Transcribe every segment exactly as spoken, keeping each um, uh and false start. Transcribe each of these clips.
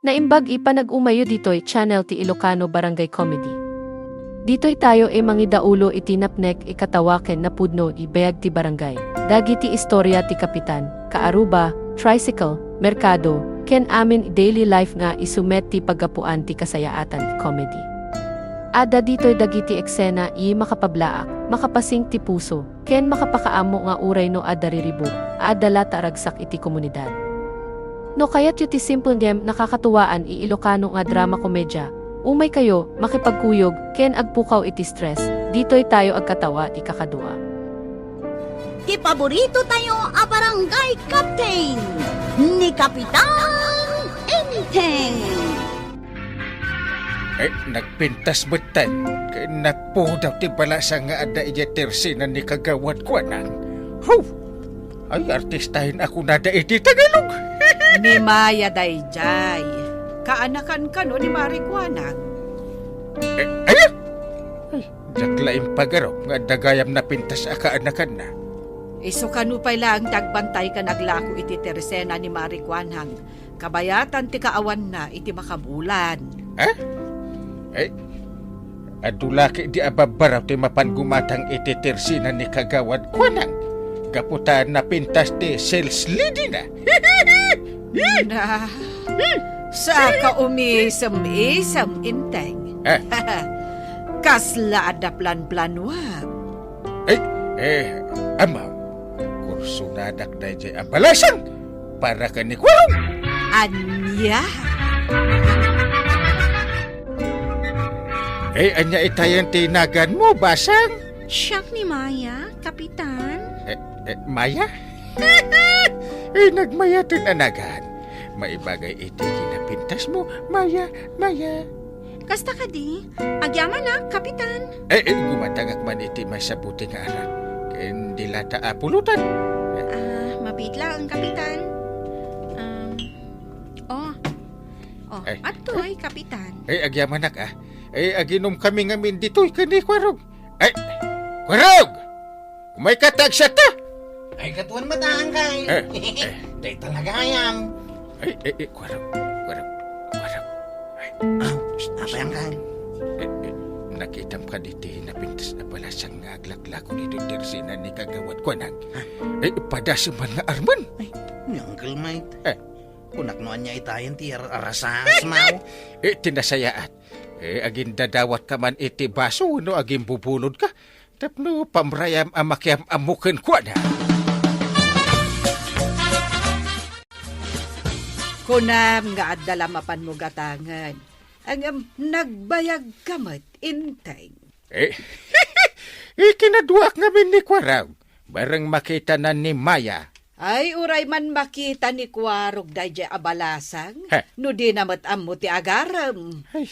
Naimbag a panag-umayyo ditoy channel ti Ilocano Barangay Comedy. Ditoy tayo a mangidaulo iti napnek a katawa ken napudno a biag ti barangay. Dagiti istorya ti kapitan, kaaruba, tricycle, merkado, ken amin a daily life nga isu met ti paggapuan ti kasayaatan ti comedy. Adda ditoy dagiti eksena a makapablaak, makapasing ti puso, ken makapakaammo nga uray no adda riribuk, adda latta a ragsak iti komunidad. No kayatyo ti simple ngem nakakatuwaan a Ilocano nga drama komedya, umaykayo, makipagkuyog, ken agpukaw iti stress, ditoy tayo agkatawa ti kakadua. Ti paborito tayo a barangay captain, ni Kapitan Enteng. Eh, nagpintas metten, ken napudaw ti balasang nga adda idiay tersina ni Kagawad Kuanang. Hu! Ay, artistahen a kunada iti Tagalog. Ni Maya daydiay. Kaanakan kano ni Mari Kuanang? Eh, aya? Ay, diak la impagarup nga adda gayam napintas a kaanakanna. Isu kano pay laeng ti agbantay ken aglako iti tersena ni Mari Kuanang. Kabayatan ti kaawanna iti makabulan. Eh? Eh? Adu la ketdi a babbaraw ti mapan gumatang iti tersina ni Kagawad Kuanang gapu ta napintas ti sales lady na. Na, saka umisem-isem, Enteng. Eh? Kasla adda plan-planuam. Eh, eh, Amaw, kursunadak daydiay a balasang para ken ni Kuarog. Ania? Eh, ania itayen ti naganmo, basang? Siak ni Maya, Kapitan. Eh, eh, Maya? Eh, nagmayaten a nagan. Maibagay iti kinapintasmo, Maya, Maya. Kasta kadi, agyamanak, Kapitan. Eh, eh, gumatangak man iti maysa buti nga arak. Ken di latta a pulutan. Eh. Ah, mabiit laeng, Kapitan. Um, oh. Oh, eh, adtoy, eh, Kapitan. Eh, agyamanak, ah. Eh, aginom kami ngamin ditoy ken ni Kuarog. Ay, Kuarog! Umayka ta agsetta! Ay, katuan met, Angkay. Eh, eh. Dayta nga gayam. Ay, eh, eh, Kuarog, Kuarog, Kuarog. Ay. Ah, shh, apay, Angkay? Eh, eh, nakitam kadi ti napintas a balasang nga aglaklako ditoy tersina ni Kagawad Kuanang? Ha? Eh, padasem man nga armen. Ay, ni Uncle Mike. Eh. Kunak no ania itayen ti ar-, arasas, maw? Eh, ti nasayaat. Eh, agindadawat ka man iti baso wenno agimbubulod ka tapno pamrayam a makiam-ammo kenkuana. Kunam nga adda la mapanmo gatangen. Ngem nagbayag ka met, Enteng. Eh, ikinaduak ngamin ni Kuarog. Bareng makitana ni Maya. Ay, uray man makita ni Kuarog daydiay a balasang, he, no dina met ammo ti agarem. Ay,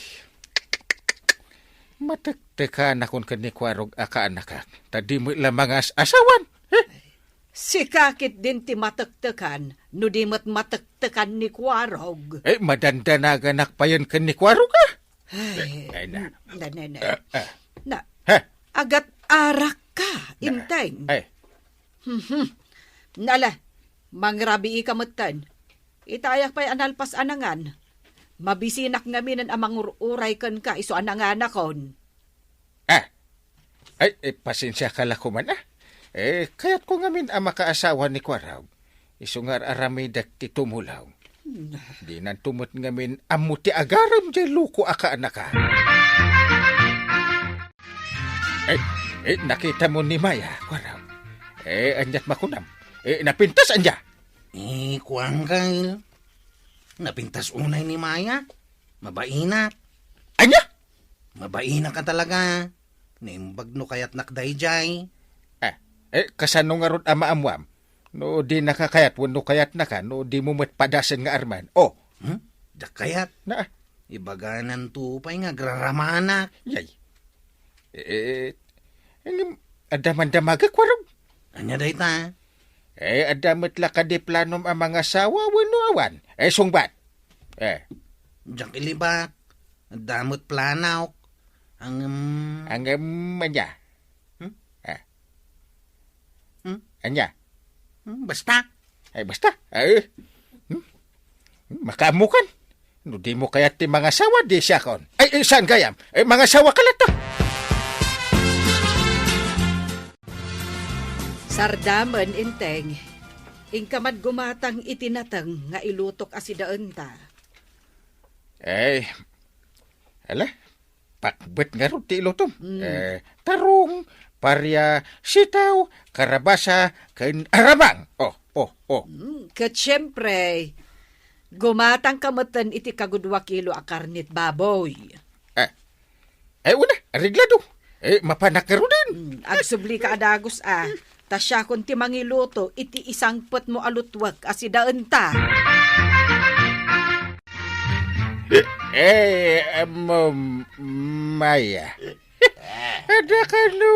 matektekanakon ken ni Kuarog a kaanakak, ta di met la mangas-asawan. He? Sika ketdin ti matektekan, no di met matektekan ni Kuarog. Eh, madandanaganak payen ken ni Kuarog, ah? Ay, ay, na. Na, na, na. Ah, ah. Na, he? Agat-arak ka, na, Enteng. Ay. Mhm. Nala, mangrabii ka metten. Itayak pay a nalpas a nangan. Mabisinak ngaminen a mangur-uray kenka isu a nanganakon. Ah. Ay, eh, pasensia ka la koman, ah. Eh, kayatko ngamin a makaasawa ni Kuarog. Isu nga ar-aramidek ti tumulaw. Hmm. Dinanto met ngamin ammo ti agarem diay loko a kaanaka. Eh, eh, nakitamo ni Maya, Kuarog. Eh, aniat makunam? Eh, napintas ania? Eh, kuan, Kyle. Napintas unay ni Maya. Mabainak. Ania? Mabainak ka talaga. Naimbag no kayatnak daydiay. Ah, eh, kasano ngarud a maammuam? No dinaka kayat wenno kayatnaka, no dimo met padasen nga armen. Oh. Hmm? Diak kayat. Na. Ibagananto pay nga agraramanak. Yay. Eh, eh, ngem, adda man damagek, Kuarog? Ania dayta? Eh, adda met la kadi planom a mangasawa wenno awan? Eh, sungbat. Eh. Diak ilibak. Adda met planok. Angem. Angem ania? Hmm? Eh. Hmm? Ania? Hmm, basta. Ay, basta. Ay. Hmm? Makaammokan. No dimo kayat ti mangasawa, di siakon. Ay, eh, saan gayam? Eh, mangasawa ka latta. Sardamen, Inteng. Inka man gumatang iti nateng nga ilutok a sidaenta. Eh, ala, pakbet ngarud ti ilutom. Mm. Eh, tarong, paria, sitaw, karabasa, ken arabang. Oh, oh, oh. Mm, ket siempre, gumatangka metten iti kagudua kilo a karnit baboy. Eh, eh, una, areglado. Eh, mapanak ngaruden. Mm, agsublika a dagus a. Ta siakon ti mangiluto iti isangpetmo a lutwek a sidaenta. Eh, um, Maya. Adda kano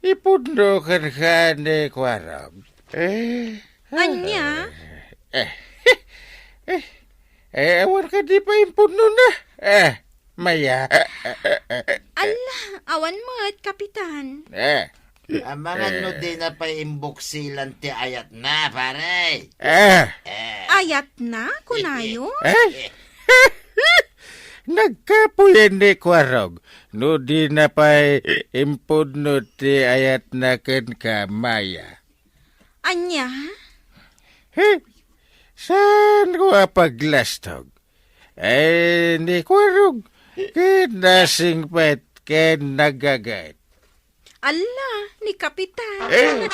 ipudno kenka ni Kuarog? Eh, Ania? Eh, eh, eh, awan kadi pay impudnona? Eh, Maya. Alla, awan met, Kapitan. Eh. Amangan no dina pay imbuksilan ti ayatna, pare. Eh. Eh. Ayatna, kunayo? Eh. Nagkapuyen ni Kuarog no dina pay impudno ti ayatna kenka, Maya. Ania? He? Saanko a paglastog? Eh, ni Kuarog, ket nasingpet ken nagaget. Alla, ni Kapitan. Eh.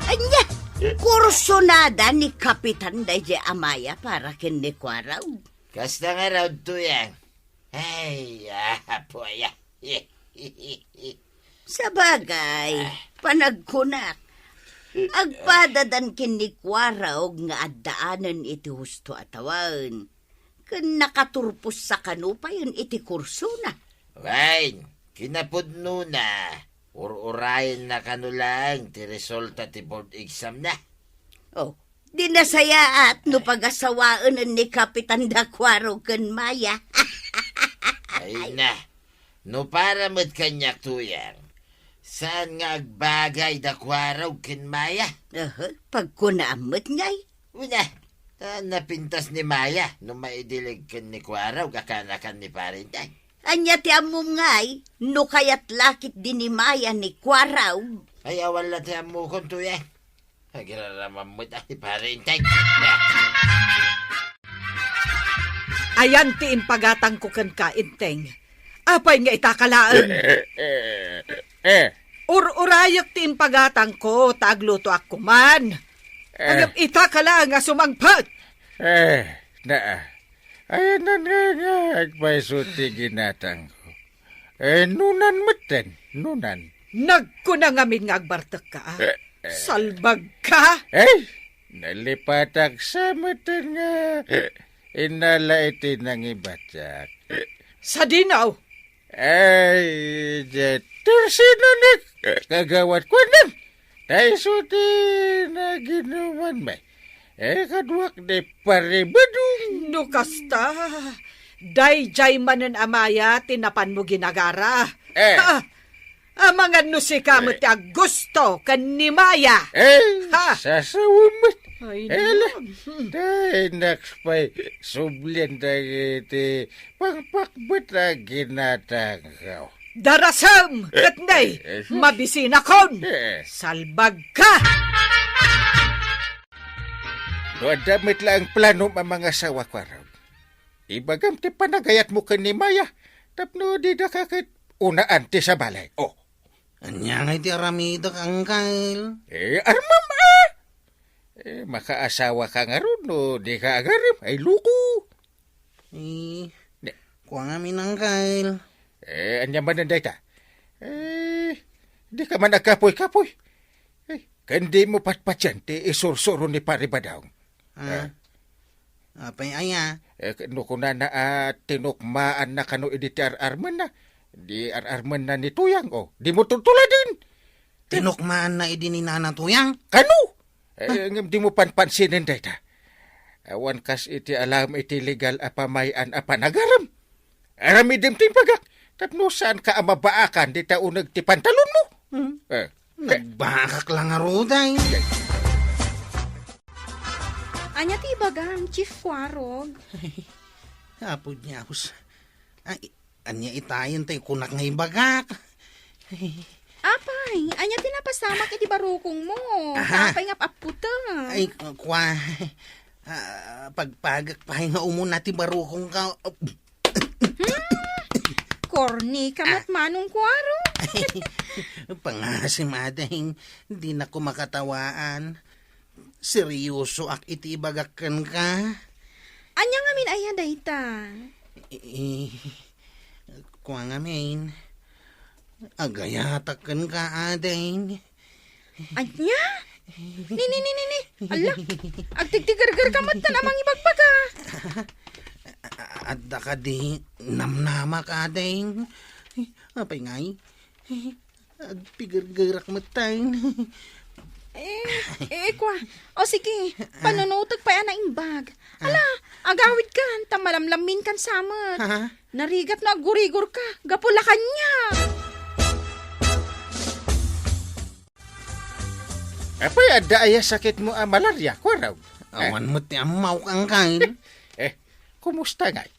Ania? Kursonada ni Kapitan daydiay a Maya para ken ni Kuarog. Kasta ngarud, Tuyang. Ay, apo, ay, ah. Sabagay, panagkunak, agpadadan ken ni Kuarog nga addaanen iti husto a tawen, ken nakaturpossa kano payen iti kursona. Wen, kinapudnona, ur-urayenna kano laeng ti resulta ti board exam na. Oh, di nasayaat no pagasawaenen ni Kapitan da Kuarog ken Maya. Ay na, no para met kaniak, Tuyang, saan nga agbagay da Kuarog ken Maya? Aha, pagkunaam met ngay. Una, ta napintas ni Maya no maidileg ken ni Kuarog a kanakan ni Pare Inteng. Ania ti ammom ngay no kayat la ketdi ni Maya ni Kuarog? Ay, awan la ti ammokon, Tuyang. Agiraramam met a ti Pare Inteng. Ayan ti impagatangko kenka, Inteng. Apay nga itaka laeng? Eh, eh, eh. Ur-urayek ti impagatangko ta aglutoak koman. Eh. Ngem itaka laeng a sumangpet. Eh, naa. Ayanna nga, nga agpayso ti ginatangko. Eh, nunan metten, nunan. Nagkuna ngamin nga agbartekka, a? Eh, eh. Salbagka! Eh, nalipatak sa metten nga innala iti nangibatiak. Sadino? Ay, diay tersino ni kagawad kuanan. Ta isu ti naginuman met. Eh, kaduak ni Pare Badong. No kasta, daydiay manen a Maya ti napanmo ginagara. Eh. Ha? Amangan no sika met ti aggusto ken ni Maya. Eh, ha? Sasawen met. Ay, ala, no. Tay naks pay sublian dagiti pangpakbet a ginatangko. Darasem, ket nay, eh, eh, mabisinakon. Eh. Salbagka! No adda met laeng planom a mangasawa, Kuarog, ibagam ti panagayatmo ken ni Maya tapno didaka ket unaan ti sabali. Oh. Ania ngay ti aramidek, Angkel? Eh, armem, a! Eh, makaasawaka ngarud no dika agarem. Ay, loko. Eh, ne- Kua ngamin, Angkel. Eh, ania manen dayta? Eh, dika man agkapuy-kapuy. Eh, ken dimo patpatien ti isursuro ni Pare Badong. Ah. Eh. Apay aya? Eh, no kunana a tinukmaanna kano idi ti ar-armenna, di ar-armenna ni Tuyang, o, dimo tultuladen. Tinukmaanna idi ni Nana Tuyang? Kano? Eh, ngem dimo panpansinen dayta. Awan kas iti alam iti legal a pamay-an a panagarem. Aramidem ti imbagak, tapno saanka a mabaakan dita uneg ti pantalonmo. Hmm. Eh. Nagbaakak la ngarud, ay. Ania ti ibagam, Chief Kuarog? Apo Dios. Ay, ania itayen tay kunak nga ibagak? Apay, ania ti napasamak iti barukongmo? Aha. Apay nga apputek? Ay, kua, ah, pagpagek pay nga umuna ti barukongko. Hmm? Korni ka met, Manong Kuarog. Pangasim, ading, dinakon makatawaan. Seryosoak iti ibagak kenka. Ania ngamin aya dayta? I-, i-, kua ngamin, agayatak kenka, ading. Ania? Ni, ni, ni, ni, ni. Ala, agtigtigerger ka met ta a mangibagbaga. Adda kadi namnamak, ading? Apay ngay? Agpigergerak met tayo. Eh, eh, kua. O sige, panunutek pay a naimbag. Ala, agawid kan, ta malamlammin kan samet. Ha? Narigat no aggurigor ka, gapu la kaniak. Apay, adda aya sakitmo a malaria, Kuarog? Eh? Awan met ti ammaw, Angkel. Eh, kumusta ngay?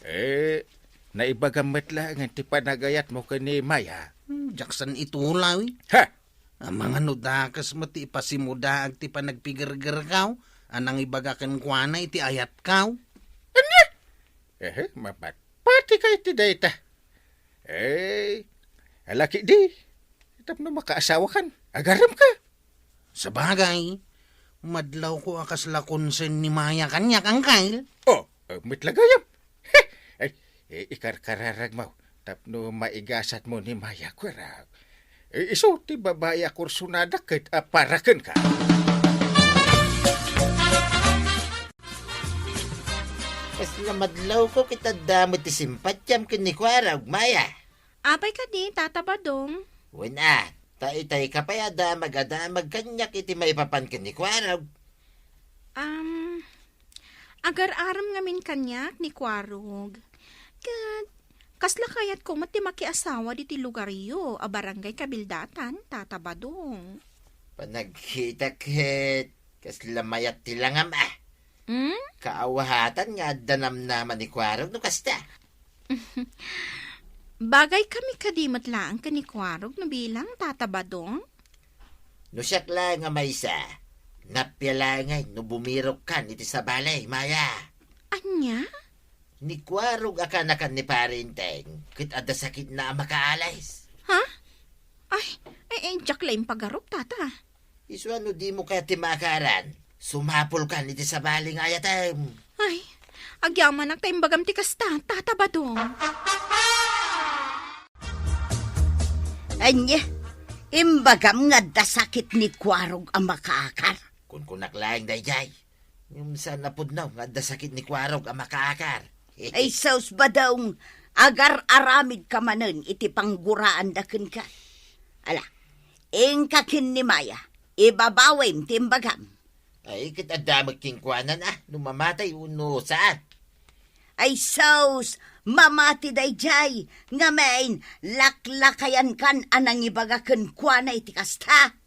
Eh, naibagam met laeng ti panagayatmo ken ni Maya. Hmm, diak san itulaw, eh. Ha? Amangan no dakes met ti ipasimudaag ti panagpigergerkaw a nangibaga kenkuana iti ayatkaw. Ania? Ehe, mapatpatika iti dayta. Eh, alaki di. Tapno makaasawakan, agaremka. Sabagay, madlawko a kasla concern ni Maya kaniak, Angkel. Oh, eh, met la gayam. Ay, eh, ikarkararagmo tapno maigasatmo ni Maya, Kuarog. Eh, isu ti babai a kursunada ket a para kenka. Kasla madlawko ket adda met ti simpatiam ken ni Kuarog, Maya. Apay kadi, Tata Badong? Wen a, ta itay ka pay a damag a damag kaniak iti maipapan ken ni Kuarog. Am, agar-arem ngamin kaniak ni Kuarog. Ket, kasla kayatko met ti makiasawa ditoy lugaryo a Barangay Kabildatan, Tata Badong. Panagkita ket, kasla mayat ti langam, a. Hmm? Kaawatan nga adda namnama ni Kuarog no kasta. Bagay kami kadi met laeng ken ni Kuarog no bilang, Tata Badong? No siak laeng a maysa, nappia laeng ngay no bumirok kan iti sabali, Maya. Ania? Ni Kuarog a kanakan ni Pare Enteng, ket adda sakitna a makaalis. Ha? Ay, ay, ay, diak la impagarup, Tata. Isu a no dimo kayat ti maakaran, sumapulkan iti sabali nga ayatem. Ay, agyamanak ta imbagam ti kasta, Tata Badong. Ania, imbagam nga adda sakit ni Kuarog a makaakar? Kunkunak laeng daydiay. Ngem saan a pudno nga adda sakit ni Kuarog a makaakar. Ay, sus, Badong, agar-aramidka manen iti pangguraanda kenka. Ala, inka ken ni Maya, ibabawim ti imbagam. Ay, ket adda met kenkuana, a, no mamatay wenno saan. Ay, sus, mamati daydiay, ngamin, laklakayankan a nangibaga kenkuana iti kasta.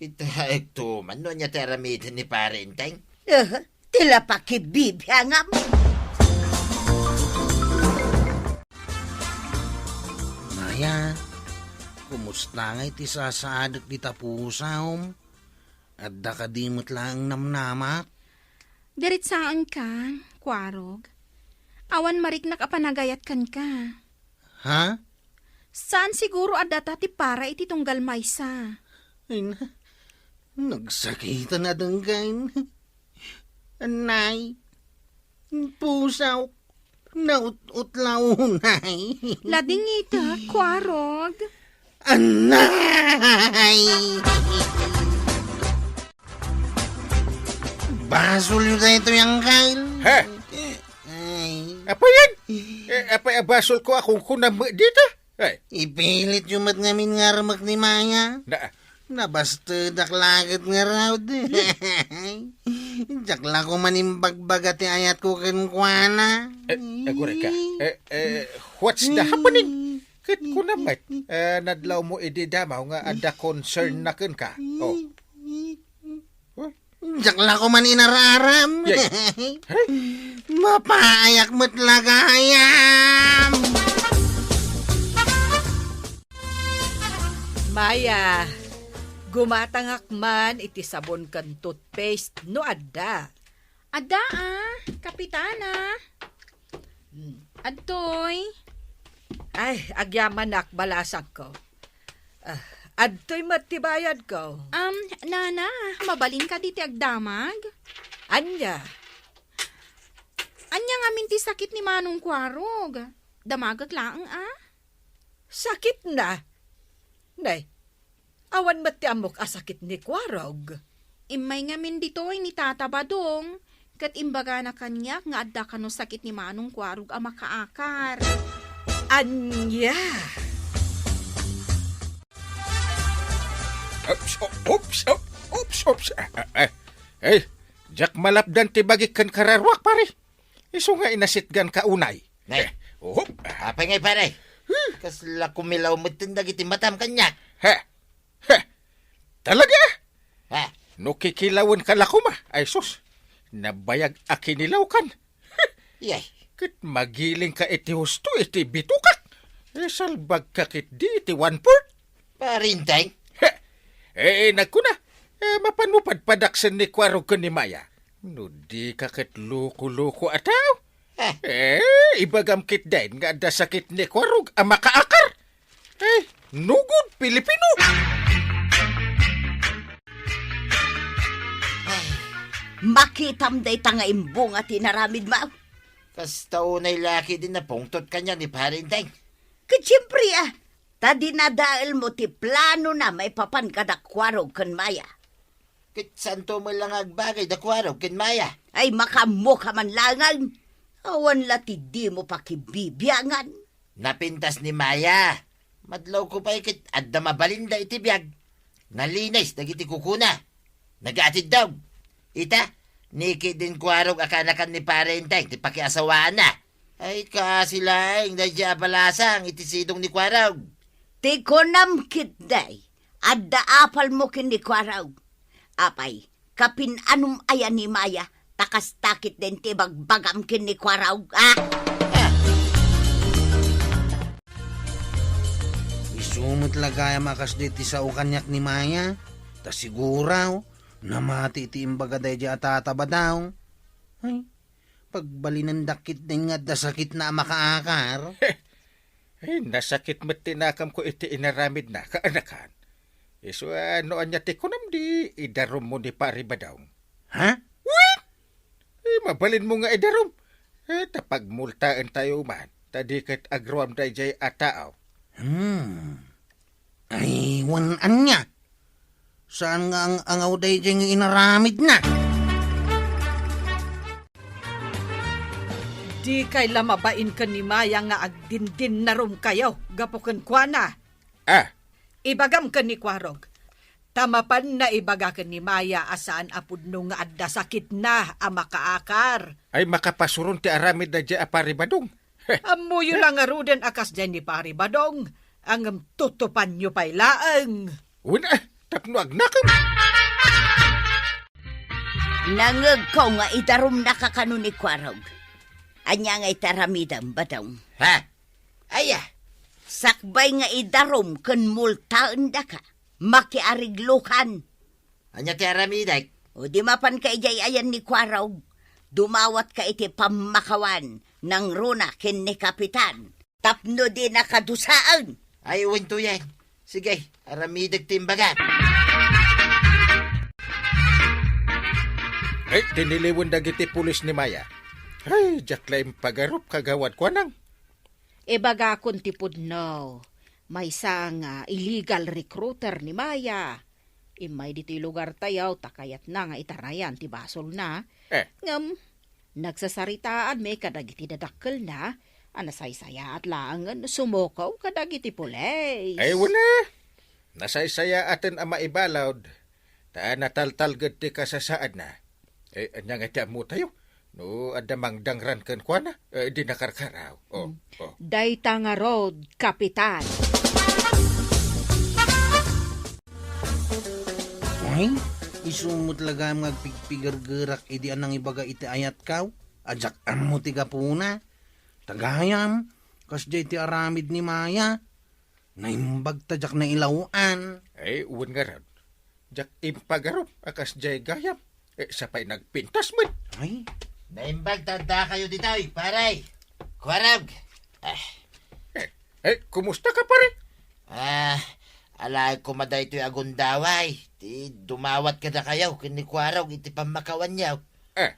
Ita, ekto man no ania ti aramiden ni Pare Enteng? Eh, ti la pakibibiangam. Maya, kumusta ngay ti sasaadek dita pusom? Adda kadi met laeng namnamak? Diritsaenka, Kuarog. Awan mariknak a panagayat kenka. Ha? Saan siguro a data ti para iti tunggal maysa. Ay na, nagsakitan a denggen. Anay, pusaw, naut-utlaw unay. Ladingita, Kuarog. Anay! Basol yu daytoy, Angkel. Ha? Ay. Apay yan? Eh, apay a basol ko a kunkunam dita? Ay. Ipilit yu met ngamin nga armek ni Maya. Na. Nabastedak laket ngarud. Diak la ko manimbagbaga ti ayatko kenkuana. Eh, aguray ka. Eh, eh, what's the happening? Ket kuna met, eh, nadlawmo idi damaw nga adda concern na kenka. Oh. Huh? Diak la koma inararam. Yay. Hey? Mapaayak met la gayam. Maya, gumatangak man iti sabon ken toothpaste no adda. Adda, a, Kapitana. Hmm. Adtoy. Ay, agyamanak, balasangko. Ah, adtoy met ti bayadko. Um, nana, mabalin kadi ti agdamag? Ania? Ania ngamin ti sakit ni Manong Kuarog? Damagek laeng, a? Sakitna? Nay, awan met ti ammok a sakit ni Kuarog. Immay ngamin ditoy ni Tata Badong, ket imbagana kaniak nga adda kano sakit ni Manong Kuarog a makaakar. Ania? Oops, o-, oops, o-, oops, oops. Ah, ah, ah. Eh, diak malapdan ti bagik ken kararuak, pare. Isu nga inasitganka unay. Nay. Eh, uhop. Apay ngay, pare? Hmm. Kasla kumilaw metten dagiti matam kaniak. Ha? Ha? Talaga? Ha? No kikilawenka la koma, ay sus, nabayag a kinilawkan. Yay. Ket magilingka iti husto iti bitokak. Isalbagka ketdi iti one-fourth. Pare Enteng? He! Eh, nagkuna, eh, mapanmo padpadaksen ni Kuarog ken ni Maya. No dika ket loko-loko a tao. Eh. Eh, ibagam ketdin nga adda sakit ni Kuarog a makaakar. Eh, nugod Pilipino. Ay, makitam dayta nga imbunga ti inaramidmo. Kasta unay la ketdin napungtot kaniak ni Pare Enteng. Ket siempre, a, ta dinadaelmo ti planona maipapan kada Kuarog ken Maya. Ket saanto met la nga agbagay da Kuarog ken Maya? Ay, makaammoka man laengen. Awan la ti dimo pakibibiangan. Napintas ni Maya. Madlawko pay ket adda mabalinda iti biag. Nalinis dagiti kukuna. Nagaatiddog. Ita, ni ketdin Kuarog a kaanakan ni Pare Enteng ti pakiasawaanna. Ay, kaasi laeng daydiay a balasang iti sidong ni Kuarog. Ti kunam ketdi, adda apalmo ken ni Kuarog. Apay, kapin-anom aya ni Maya, ta kasta ketdin ti ibagbagam ken ni Kuarog, a? Isu met la gayam a kasdi ti sao kaniak ni Maya, ta siguro, namati ti imbaga daydiay a Tata Badong. Ay, pagbalinendak ketdin nga adda sakitna a makaakar. Ay, nasakit met ti nakemko iti inaramidna, kaanakan. Isu a no ania ti kunam di idarummo ni Pari Badong. Ha? Wen! Eh, mabalinmo nga idarum. Eh, ta pagmultaentayo man, ta di ket agruam daydiay a tao. Hmm. Ay, wen ania? Saan nga ang-angaw daydiay nga inaramidna? Dikay la mabain ken ni Maya nga agdindinnarumkayo gapu kenkuana. Ah. Ibagam ken ni Kuarog, ta mapan naibaga ken ni Maya a saan a pudno nga adda sakitna a makaakar. Ay, makapasuron ti aramid daydiay a Pari Badong. Ammoyo la ngaruden a kasdiay ni Pari Badong, ngem tutupanyo pay laeng. Wen, ah, tapno agnakem. Nangngegko nga idarumnaka kano ni Kuarog. Ania nga iti aramidem, Badong? Ha? Aya? Sakbay nga idarum ken multaendaka, makiariglokan. Ania ti aramidek? O di mapanka idiay ayan ni Kuarog, dumawatka iti pammakawan nangruna ken ni Kapitan tapno dinaka dusaen. Ay, wen to yan. Sige, aramidek ti imbagak. Ay, tiniliwen dagiti pulis ni Maya. Ay, diak la impagarup, Kagawad Kuanang. Ibagakon ti pudno, maysa nga illegal recruiter ni Maya. Immay ditoy lugartayo ta kayatna nga itarayan ti basolna. Eh. Ngem, nagsasaritaanmi kadagiti dadakkelna a nasaysayaat laengen sumuko kadagiti pulis. Ay, wen a. Nasaysayaaten a maibalud, ta nataltalged ti kasasaadna. Eh, ania nga ti ammotayo? No adda mangdangran kenkuana, eh, di nakarkaraw. Oh, hmm. Oh. Dayta ngarud, Kapitan. Ay, Isu met la gayam nga agpigpigergerak idi a nangibaga iti ayatko a diak ammo ti gapuna. Ta gayam, kasdiay ti aramid ni Maya. Naimbag ta diak nailaw-an. Ay, wen ngarud. Diak impagarup a kasdiay gayam. Eh, sa pay nagpintas met. Ay. Naimbag ta addakayo ditoy, pare. Kuarog. Ah. Eh, eh, kumusta ka, pare? Ah, alaek koma daytoy a gundaway. Ti dumawat kadakayo ken ni Kuarog iti pammakawanyo. Eh.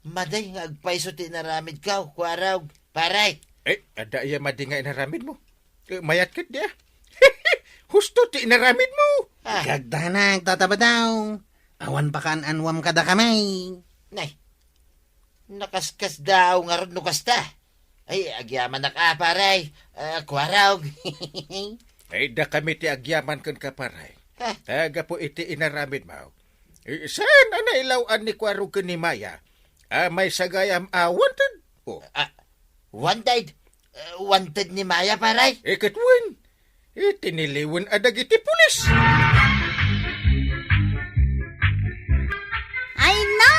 Madi nga agpayso ti inaramidko, Kuarog. Pare. Eh, adda iya madi nga inaramidmo? Eh, mayat ket dia. Husto ti inaramidmo. Ah. Ikagdanag, Tata Badaw. Awan pakaan-anuam kadakami. Nay, nakaskasdaaw ngarud no kasta. Ay, agyamanak a, pare. Ah, Kuarog. Ay, dakami ti agyaman kenka, pare. Ah. Ta gapu iti inaramidmo. Eh, saan a nailaw-an ni Kuarog ken ni Maya? Ah, maysa gayam a wanted. Oh. Ah, wanted? Eh, wanted ni Maya, pare? Eh, ket wen. Eh, tiniliwen a dagiti pulis. Ay na,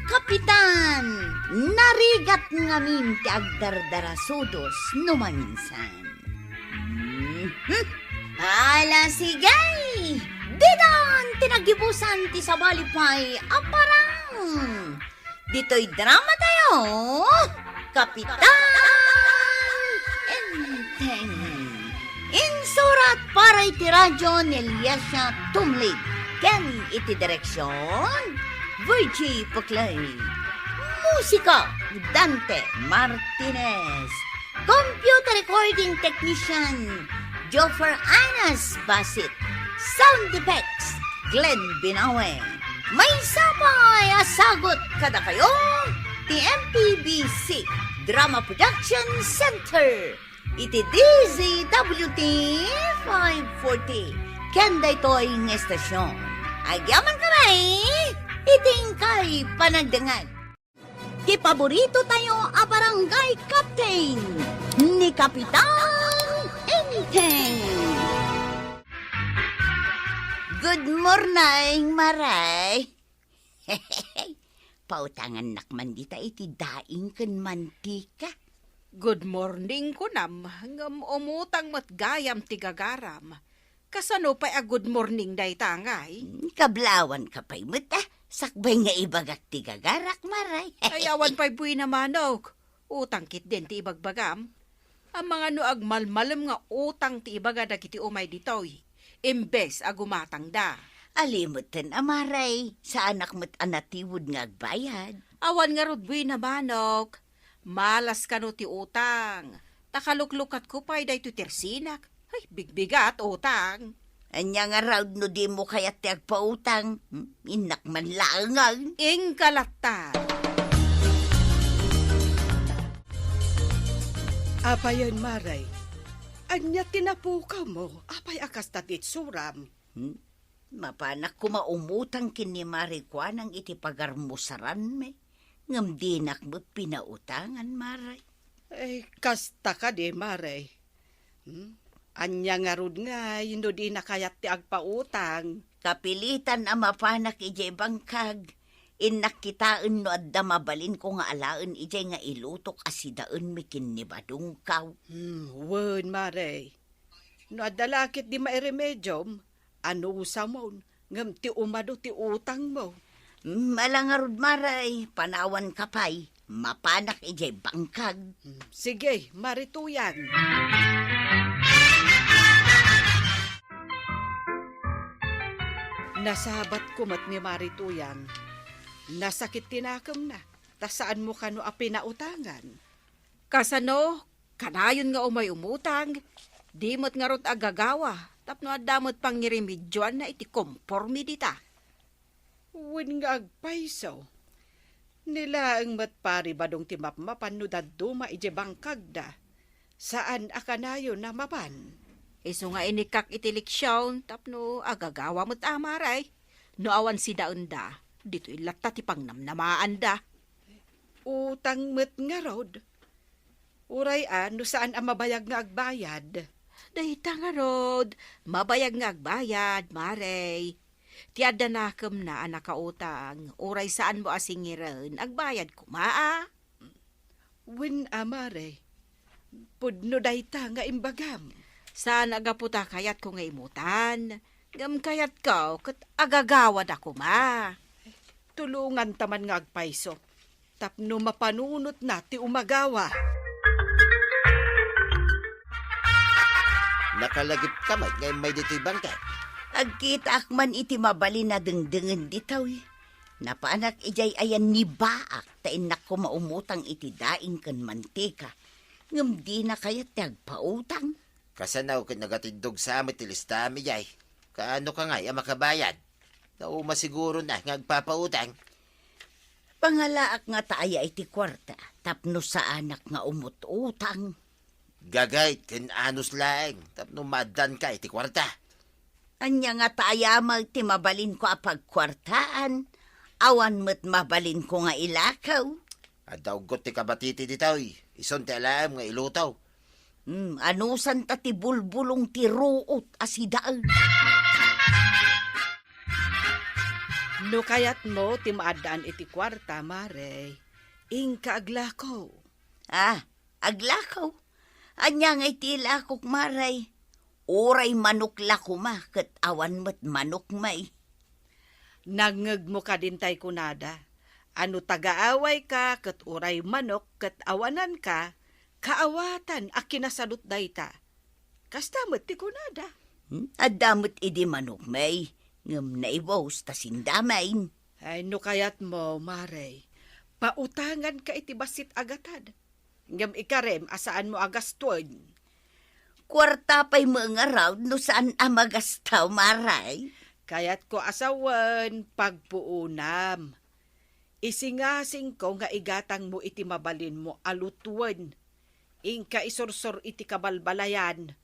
Kapitan! Narigat ngamin ti agdardarasudos no maminsan. Mhm. Ala, sige! Ditan ti naggibusan ti sabali pay a parang. Ditoy drama tayo, Kapitan Enteng. Insurat para iti radyo ni Eliasia Tumlig ken iti direksyon, Virgie Puclay. Musika, Dante Martinez. Computer recording technician, Joffer Anas Basit. Sound effects, Glenn Binawe. Maysa pay a sagut kadakayo ti M P B C Drama Production Center iti D Z W T five forty ken daytoy nga estasyon. Agyaman kami iti inkay panagdengngeg. Ti paborito tayo a barangay captain, ni Kapitan Enteng. Good morning, Maray. Pautangannak man dita iti daing ken mantika. Good morning, kunam, ngem umutang met gayam ti gagaram. Kasano pay a good morning dayta, ngay? Hmm, kablawan ka pay met, ah. Sakbay nga ibagak ti gagarak, Maray. Ay, awan pay buina, manok. Utang ketdin ti ibagbagam. Amangan no agmalmalem nga utang ti ibaga dagiti umay ditoy, imbes a gumatangda. Alimuten a, Maray, saanak met a natiwed nga agbayad. Awan ngarud buina, manok. Malas kano ti utang. Ta kaluklukatko pay daytoy ti resinak. Ay, bigbigat, utang. Ania ngarud no dimo kayat ti agpautang? Hmm, innak man laengen. Inka latta. Apayen, Maray. Ania ti napukawmo? Apay a kasta ti itsuram? Hmm? Mapanak koma umutang ken ni Maray Kuanang iti pagarmusaranmi, ngem dinak met pinautangan, Maray. Ay, kasta kadi, Maray. Hmm? Ania ngarud ngay no dina kayat ti agpautang? Kapilitan a mapanak idiay bangkag. Innak kitaen no adda mabalinko nga alaen idiay nga ilutok a sidaenmi ken ni badongko. Hmm, wen, Maray. No adda la ketdi mairemediom, anusamon, ngem ti umadu ti utangmo. Mm, ala ngarud, Maray, panawanka pay, mapanak idiay bangkag. Mm, sige, Mari Tuyang. Nasabatko met ni Mari Tuyang. Nasakit ti nakemna, ta saanmo kano a pinautangan. Kasano? Kanayon nga umay umutang, di met ngarud agagawa tapno adda met pangiremedioanna iti komporme dita. Wen nga agpayso. Ni laeng met Pari Badong ti mapmapan no dadduma idiay bangkagda. Saan a kanayon a mapan. Isu nga inikkak iti leksion tapno agagawa met a, Maray. No awan sidaenda, ditoy latta ti pangnamnamaanda. Utang met ngarud. Uray a, no saan a mabayag nga agbayad. Dayta ngarud, mabayag nga agbayad, Maray. Ti adda nakemna a nakautang, uray saanmo a singiren, agbayad koma, a? Wen a, Mare, pudno dayta nga imbagam. Saan a gapu ta kayatko nga imutan, ngem kayatko ket agagawada koma. Tulonganta man nga agpayso tapno mapanunotna ti umagawa. Nakalagipka met nga immay ditoy bangkay. Agkitaak man iti mabalin a dengdengen ditoy. Napanak idiay ayan ni Baak ta innak koma umutang iti daing ken mantika, ngem dina kayat ti agpautang. Kasano ket nagatindog sa met ti listam idiay? Kaano ka ngay a makabayad? Nauma sigurona nga agpapautang. Pangalaak nga ta aya iti kuarta tapno saanak nga umut-utang. Gagayt ken anus laeng tapno maaddanka iti kuarta. Ania nga ta aya met ti mabalinko a pagkuartaan? Awan met mabalinko nga ilakaw. Adda uggot ti kabatiti ditoy, isun ti alaem nga iluto. Hmm, anusanta ti bulbulong ti ruot a sidaen. No kayatmo ti maaddaan iti kuarta, Mare, inka aglako. Ah, aglako? Ania ngay ti ilakok, Mare? Uray manok la koma ket awan met manok may. Nangngegmo kadin tay kunada a no tagaawayka ket uray manok ket awananka, kaawatan a kinasadut dayta. Kasta met ti kunada. Hmm? Adda met idi manok may, ngem naibus ta sindamain. Ay, no kayatmo, Mare, pautanganka iti bassit a gatad. Ngem ikarem a saanmo a gastoen. Kuarta pay met ngarud no saan a magasto, Mare. Kayatko a sawen, pagpuonam. Isingasingko nga igatangmo iti mabalinmo a lutoen. Inka isursor iti kabalbalayan.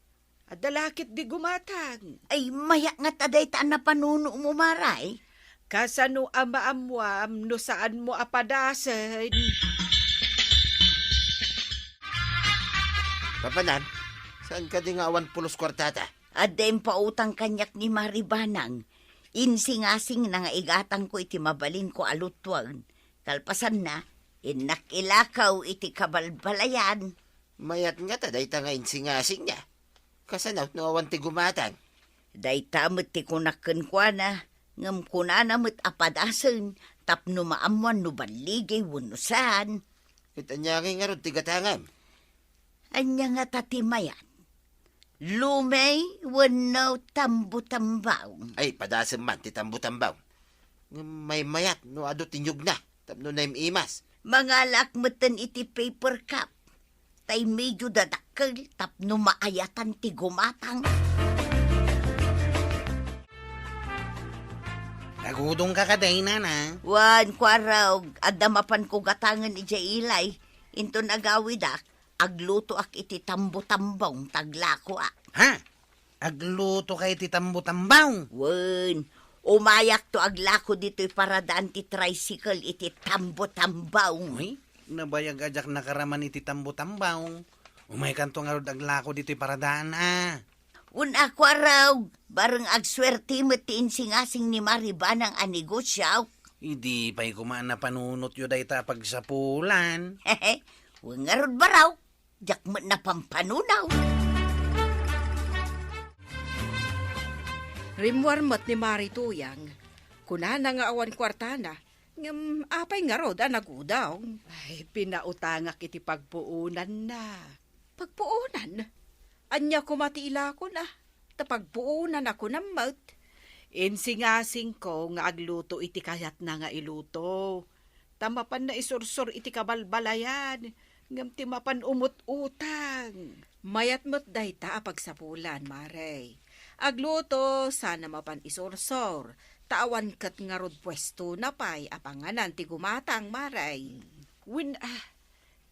Adda la ketdi gumatang. Ay, mayat nga ta dayta a napanunomo, Mare. Kasano a maammuam no saanmo a padasen? Papanan, saan kadi nga awan pulos kuartata? Adda impautang kaniak ni Mare Banang. Insingasingna nga igatangko iti mabalinko a lutoen. Kalpasanna, innak ilakaw iti kabalbalayan. Mayat nga ta dayta nga insingasingna. Kasano no awan ti gumatang? Dayta met ti kunak kenkuana, ngem kunana met a padasen tapno maammuan no balligi wenno saan. Ket ania ngay ngarud ti gatangam? Ania ngata ti mayat? Lumey wenno tambutambaw? Ay, padasem man ti tambutambaw. Ngem maymayat no adu ti niogna tapno naim-imas. Mangalaak metten iti paper cup. Tay medio dadakkel tapno maayatan ti gumatang. Nagudongka kadi, nana? Wen, Kuarog, adda mapanko gatangen idiay ilay. Inton agawidak, aglutoak iti tambutambaw ta aglakoak. Ha? Aglutoka iti tambutambaw? Wen, umayakto aglako ditoy paradaan ti tricycle iti tambutambaw. Uy, nabayag a diak nakaraman iti tambutambaw. Umaykanto ngarud aglako ditoy paradaan, a. Wen a, Kuarog, bareng agsuerte met ti insingasing ni Mare Banang a negosyo. Idi pay koma a napanunotyo dayta a pagsapulan. Wen ngarud, Barok. Diak met napampanunaw. Rimmuar met ni Mare Tuyang. Kunana nga awan kuartana, ngem apay ngarud a nagudong? Ay, pinautangak iti pagpuonanna. Pagpuonan? Ania koma ti ilakona? Ta pagpuonan a kunam met. Insingasingko nga agluto iti kayatna nga iluto. Ta mapanna isursor iti kabalbalayan, ngem ti mapan umut-utang. Mayat met dayta a pagsapulan, Mare. Agluto, saan a mapan isursor, ta awan ket ngarud puestona pay a panganan ti gumatang, Mare. Wen a,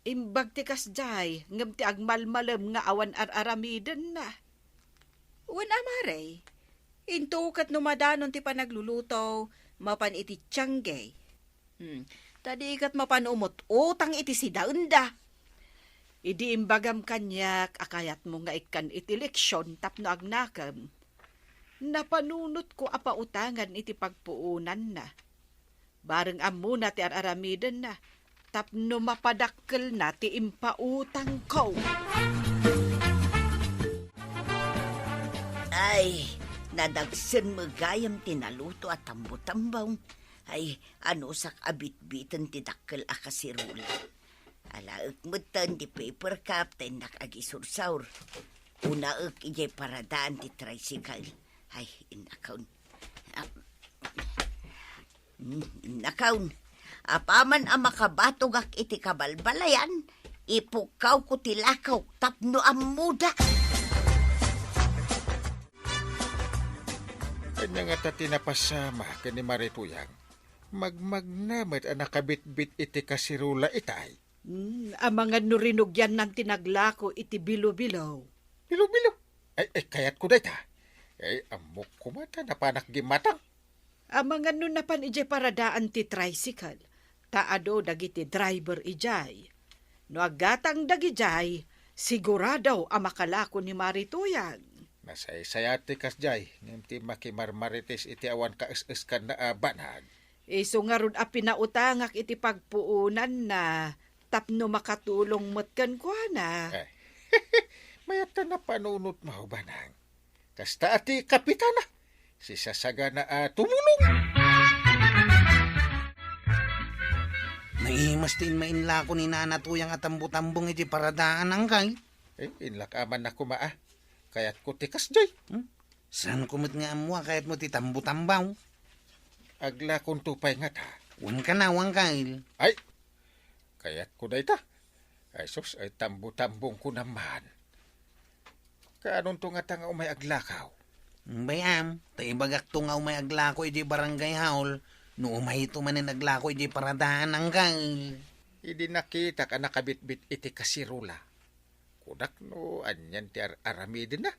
imbag ti kasdiay, ngem ti agmalmalem nga awan ar-aramidenna. Wen a, Mare. Into ket no madanon ti panagluluto, mapan iti tiangge. Hmm. Ta di ket mapan umut-utang iti sidaenda. Idi imbagam kaniak a kayatmo nga ikkan iti leksion tapno agnakem, Napanunotko a pautangan iti pagpuonanna. Bareng ammona ti ar-aramidenna tapno mapadakkelna ti impautangko. Ay, nadagsen met gayam ti naluto a tambo-tambong. Ay, anusak a bitbiten ti dakkel a kaserula. Alaek metten ti paper cup ta innak agisursor. Unaek idiay paradaan ti tricycle. Ay, innakon. Ah, mm, innakon. Apaman a makabatogak iti kabalbalayan, ipukkawko ti lakaw tapno ammoda. Ania ngata ti napasamak ken ni Mari Tuyang? Magmagna met a nakabitbit iti kaserula itay. Hmm, amangan no rinugiannan ti naglako iti bilo-bilo. Bilo-bilo? Ay, ay, kayatko dayta. Ay, ammok koma ta napanak gimmatang. Amangan no napan idiay paradaan ti tricycle, ta adu dagiti driver idiay. No aggatang dagidiay, sigurado a makalako ni Mari Tuyang. Nasaysayat ti kasdiay, ngem ti makimarmarites iti awan kaes-eskanna a banag. Isu ngarud a pinautangak iti pagpuonanna tapno makatulong met kenkuana. Eh, mayat ta napanunotmo, Banang. Kasta a ti kapitana, sisasagana a tumulong. Naimas ti inmainlako ni Nana Tuyang a tambo-tambong iti paradaan, Angkay. Eh, inlak aman na koma, ah. Kayatko ti kasdiay. Hmm? Saan ko met nga ammo a kayatmo ti tambo-tambong? Aglakonto pay ngata. Wen kana, Angkay. Ay, kayatko dayta. Ay sus, ay tambo-tambongko naman. Kaanonto ngata nga umay aglakaw? Bayam, ta ibagakto nga umay aglako iti barangay hall, no umayto manen aglako iti paradaan, Angkay. Idi nakitak a nakabitbit iti kaserula. Kunak no anian ti ar-, aramidenna.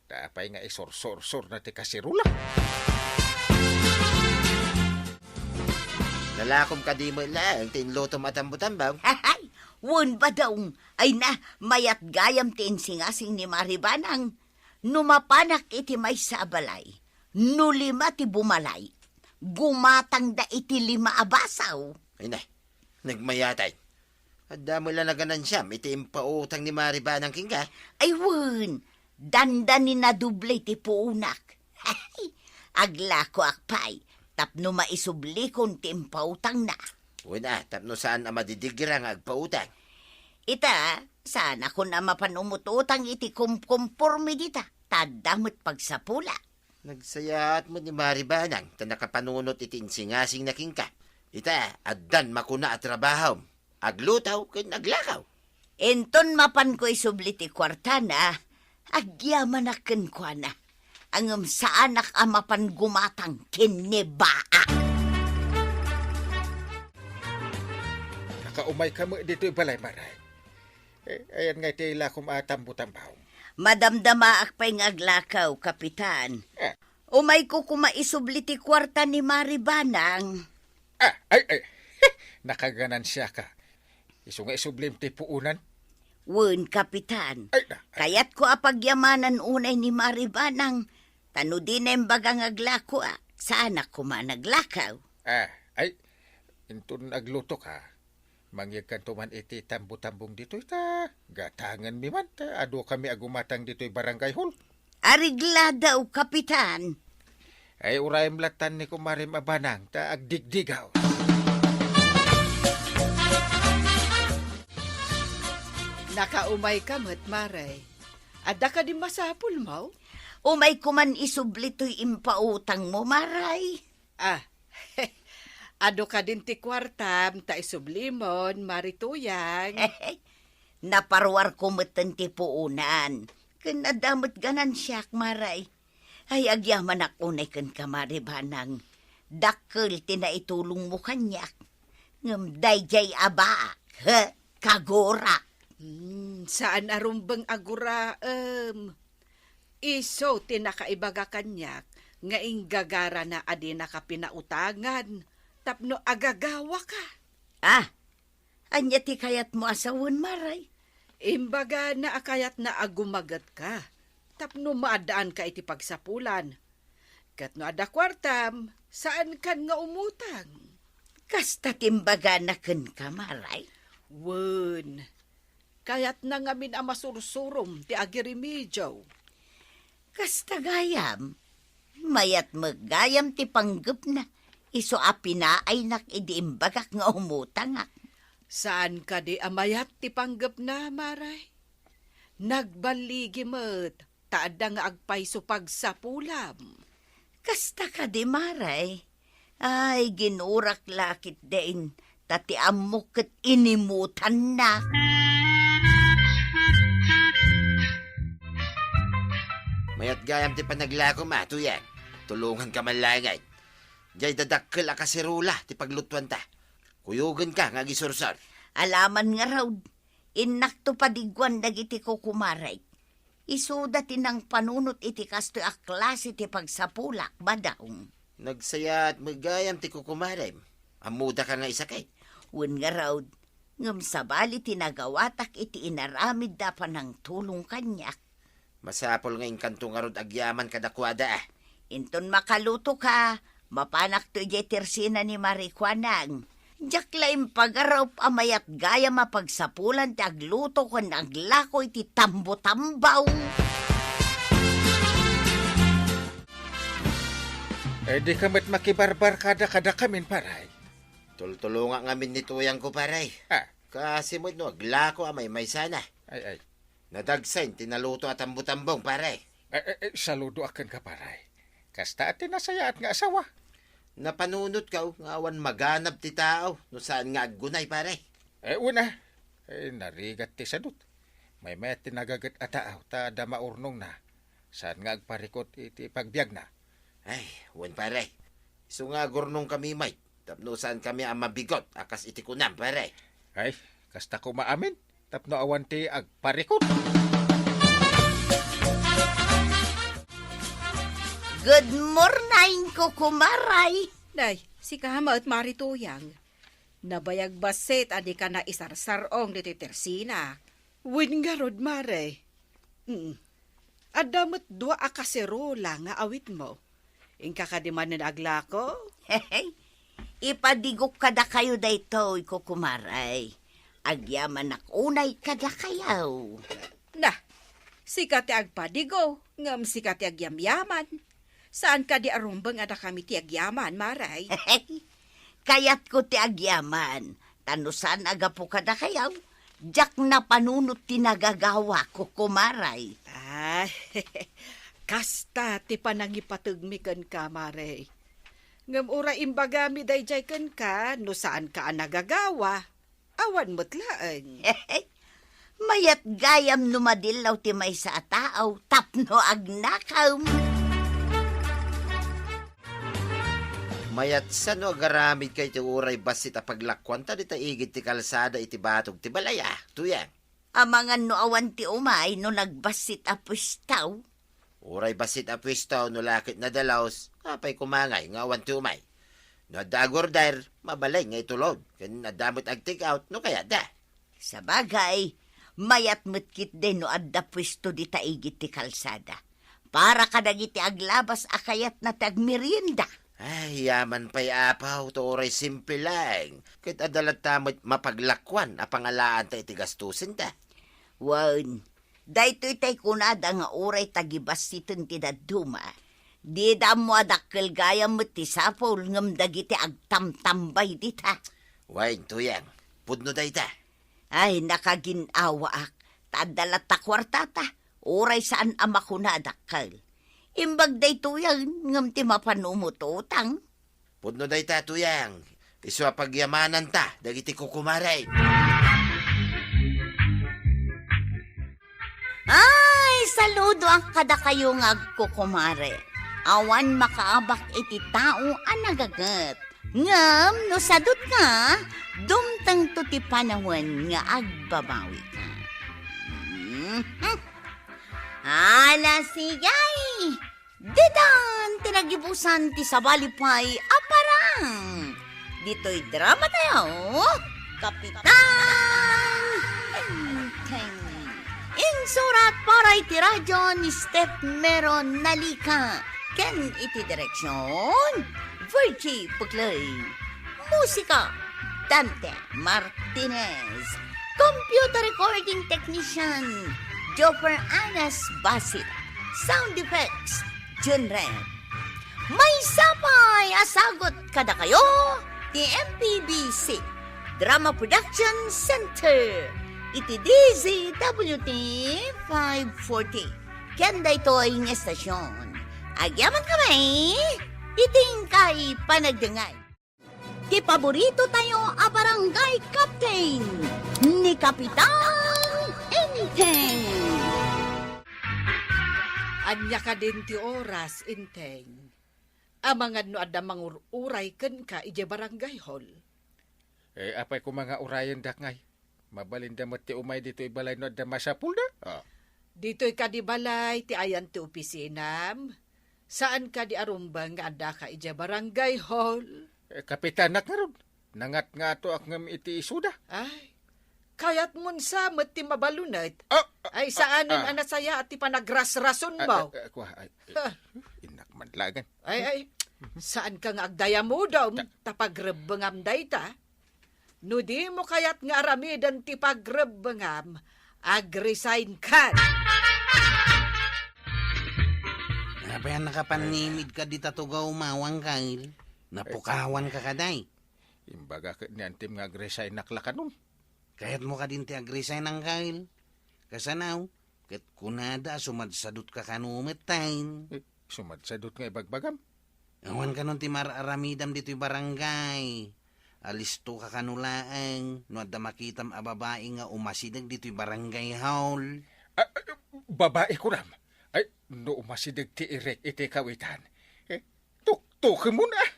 Ta apay nga isursursurna ti kaserula? Nalakom kadi met laeng ti inlutom a tambo-tambong? Hay! Wen, Badong! Ay na, mayat gayam ti insingasing ni Mari Banang. No mapanak iti maysa a balay, no lima ti bumalay, gumatangda iti lima a basaw. Ay na, nagmayatan. Adda met la naganansiam iti impautang ni Mari Banang kenka? Ay wen, dandani nadoble ti puonak. Aglakoak pay tapno maisublikon ti impautangna. Wen a, tapno saan a madidigra nga agpautang. Ita, saanakon a mapan umut-utang iti kumkumporme dita, ta adda met pagsapula. Nagsayaat met ni Mari Banang ta nakapanunot iti insingasingna kenka. Ita, addan makuna a trabahom. Agluto ken aglakaw. Inton mapanko isubli ti kuartana, agyamanak kenkuana. Ngem saanak a mapan gumatang ken ni Baa. Nakaumayka met ditoy balay, Maray. Eh, ayan nga iti ilakom a tambo-tambong. Madamdamaak pay nga aglakaw, Kapitan. Eh. Umayko koma isubli ti kuarta ni Mari Banang. Ah, ay, ay. Nakaganansiaka. Isu nga isublim ti puonan. Wen, Kapitan. Ay, na. Kayatko a pagyamanan unay ni Mari Banang. Ta no dina imbaga nga aglakoak, saanak koma naglakaw. Ah, ay. Inton aglutoka, mangyegkanto man iti tambo-tambong ditoy ta gatangenmi man ta adu kami a gumatang ditoy barangay hall. Areglado, Kapitan. Ay, urayem lattan ni kumarem a Banang ta agdigdigaw. Nakaumayka met, Maray. Adda kadi masapulmo? Umayko man isubli toy impautangmo, Maray. Ah, adu kadin ti kuartam ta isublimon, Mari Tuyang. Naparuarko metten ti puonan. Ken adda met ganansiak, Maray. Ay, agyamanak unay kenka, Mari Banang. Dakkel ti naitulongmo kaniak. Ngem daydiay a baak, he, kagurak. Hmm, saan a rumbeng a guraem. Isu ti nakaibaga kaniak nga inggagarana a dinaka pinautangan tapno agagawaka. Ah, ania ti kayatmo a sawen, Maray? Imbagana a kayatna a gumagetka tapno maaddaanka iti pagsapulan. Ket no adda kuartam, saankan nga umutang. Kasta ti imbagana kenka, Maray? Wen, kayatna ngamin a masursurom ti agiremedio. Kasta gayam, mayat met gayam ti panggepna, isu a pinaaynak idi imbagak nga umutangak. Saan kadi a mayat ti panggepna, Maray? Nagballigi met, ta adda nga agpayso pagsapulam. Kasta kadi, Maray? Ay, ginurak la ketdin, ta ti ammok ket inimutanna. Mayat gayam ti panaglakom, a, Tuyang. Tulonganka man laengen. Diay dadakkel a kaserola ti paglutuanta. Kuyogenka nga agisursor. Alaman ngarud, innakto padiguan dagiti kukumarek. Isuda ti nangpanunot iti kastoy a klase ti pagsapulak, Badong. Nagsayaat met gayam ti kukumarem. Ammodaka nga isakit. Wen ngarud, ngem sabali ti nagawatak iti inaramidda a panangtulong kaniak. Masapul nga inkanto ngarud agyaman kadakuada, a. Inton makalutoka, mapanakto idiay tersina ni Marie Juanang. Diak la impagarup a mayat gayam a pagsapulan ti agluto ken aglako iti tambo-tambaw. Eh, dika met makibarbarkada kadakamin, paray. Tultulongak ngamin ni Tuyangko, paray. Ah. Kaasi met no aglako a maymaysana. Ay, ay. Nadagsen ti naluto a tambo-tambong, pare. Eh, eh, eh, saludoak kenka, pare. Kasta ti nasayaat nga asawa. Napanunotkaw nga awan maganab ti tao no saan nga aggunay, pare. Eh, una, eh, narigat ti sadut. Maymayat ti nagaget a tao, ta adda maurnongna. Saan nga agparikut iti pagbiagna. Ay, wen, pare. Isu nga agurnongkami met. Tapno saankami a mabigot a kas iti kunam, pare. Ay, kasta koma amin, tapno awan ti agparikut. Good morning, kukumaray. Nay, sika met, Mari Tuyang. Nabayag bassit a dika naisarsar-ong ditoy tersina. Wen ngarud, Mare. Mm. Adda met dua a kaserola nga awitmo. Inka kadi manen aglako? Hehe. Ipadigok kadakayo daytoy, kukumaray. Agyamanak unay kadakayo. Na, sika ti agpadigo, ngem sika ti agyamyaman. Saan kadi a rumbeng a dakami ti agyaman, Maray? Kayatko ti agyaman, ta no saan a gapu kadakayo, diak napanunot ti nagagawak, kukumaray. Ay, kasta ti panangipategmi kenka, Maray. Ngem uray imbagami daydiay kenka, no saanka a nagagawa, awan met laeng. Mayat gayam no madillaw ti maysa a tao tapno agnakem. Mayat sa no agaramidka iti uray bassit a paglakuanta dita igid ti kalsada iti batog ti balay, a, Tuyang? Amangan no awan ti umay no nagbassit a puestaw. Uray bassit a puestaw no la ket nadalus, apay koma ngay nga awan ti umay? No adda agorder, mabalin nga itulod, ken adda met ag-take out no kayatda. Sabagay, mayat met ketdi no adda puesto dita igid ti kalsada. Para kadagiti aglabas a kayatna ti agmerienda. Ay, yaman pay, apaw, ta uray simple laeng. Ket adda latta met mapaglakuan a pangalaanta iti gastosenda. Wen, daytoy tay kunada nga uray tagibassiten ti dadduma. Dida ammo a dakkel gayam met ti sapul ngem dagiti agtamtambay dita. Wen, Tuyang, pudno dayta. Ay, nakagin-awaak, ta adda latta kuartata, uray saan a makuna a dakkel. Imbag daytoyen, ngem ti mapanumot utang. Pudno dayta, Tuyang. Isu a pagyamananta dagiti kukumare. Ay, saludoak kadakayo nga agkukumare. Awan makaabak iti tao a nagaget. Ngem no sadut nga, dumtengto ti panawen nga agbabawika. Mhm. Ala, sigay! Ditan ti nagibusan ti sabali pay a parang. Ditoy drama tayo, Kapitan Enteng. Insurat para iti radyo ni Steph Mero Nalica. Ken iti direksion, Virgie Puclay. Musika, Dante Martinez. Computer recording technician, Joffer Anas Basit. Sound effects, Jun Ren. Maysa pay a sagut kadakayo ti M P B C Drama Production Center iti D Z W T five forty. Ken daytoy nga estasion, agyaman kami iti inkay panagdengngeg. Ti paborito tayo a barangay captain, ni Kapitan Enteng. Ania kadin ti oras, Enteng? Amangan no adda mangur-uray kenka idiay barangay hall. Eh, apay koma nga urayendak ngay? Mabalinda met ti umay ditoy balay no adda masapulda. Ah. Ditoy kadi balay ti ayan ti opisinam? Saan kadi a rumbeng nga addaka idiay barangay hall? Eh, kapitanak ngarud. Nangatngatoak ngem iti isuda. Ay, kayatmon sa met ti mabalunet. Ah, ah, Ay, saanen ah, ah. a nasayaat ti panagrasrasonmo. Ah, ah, ah, kua, ay, eh, Ha. Innak man laeng. Ay, ay, saanka nga agdayamudom, Ta- ta pagrebbengam dayta? No dimo kayat nga aramiden ti pagrebbengam, agresign ka. Apay a nakapannimid ka dita tugaw, Mawang Kail? Napukawan ka kadi? Imbaga ket ni Antim nga agresignak la kanon. Kayatmo kadin ti agresign, Angkel? Kasano? Ket kunada a sumadsadot ka kano met, tay. Eh, sumadsadot nga ibagbagam? Awan kanon ti mar-aramidam ditoy barangay. Alisto ka kano laeng no adda makitam a babai nga umasideg ditoy barangay hall. Ah, ah, babai kunam? Ay, no umasideg ti irek iti kawitan. Eh, tuktukemon, ah.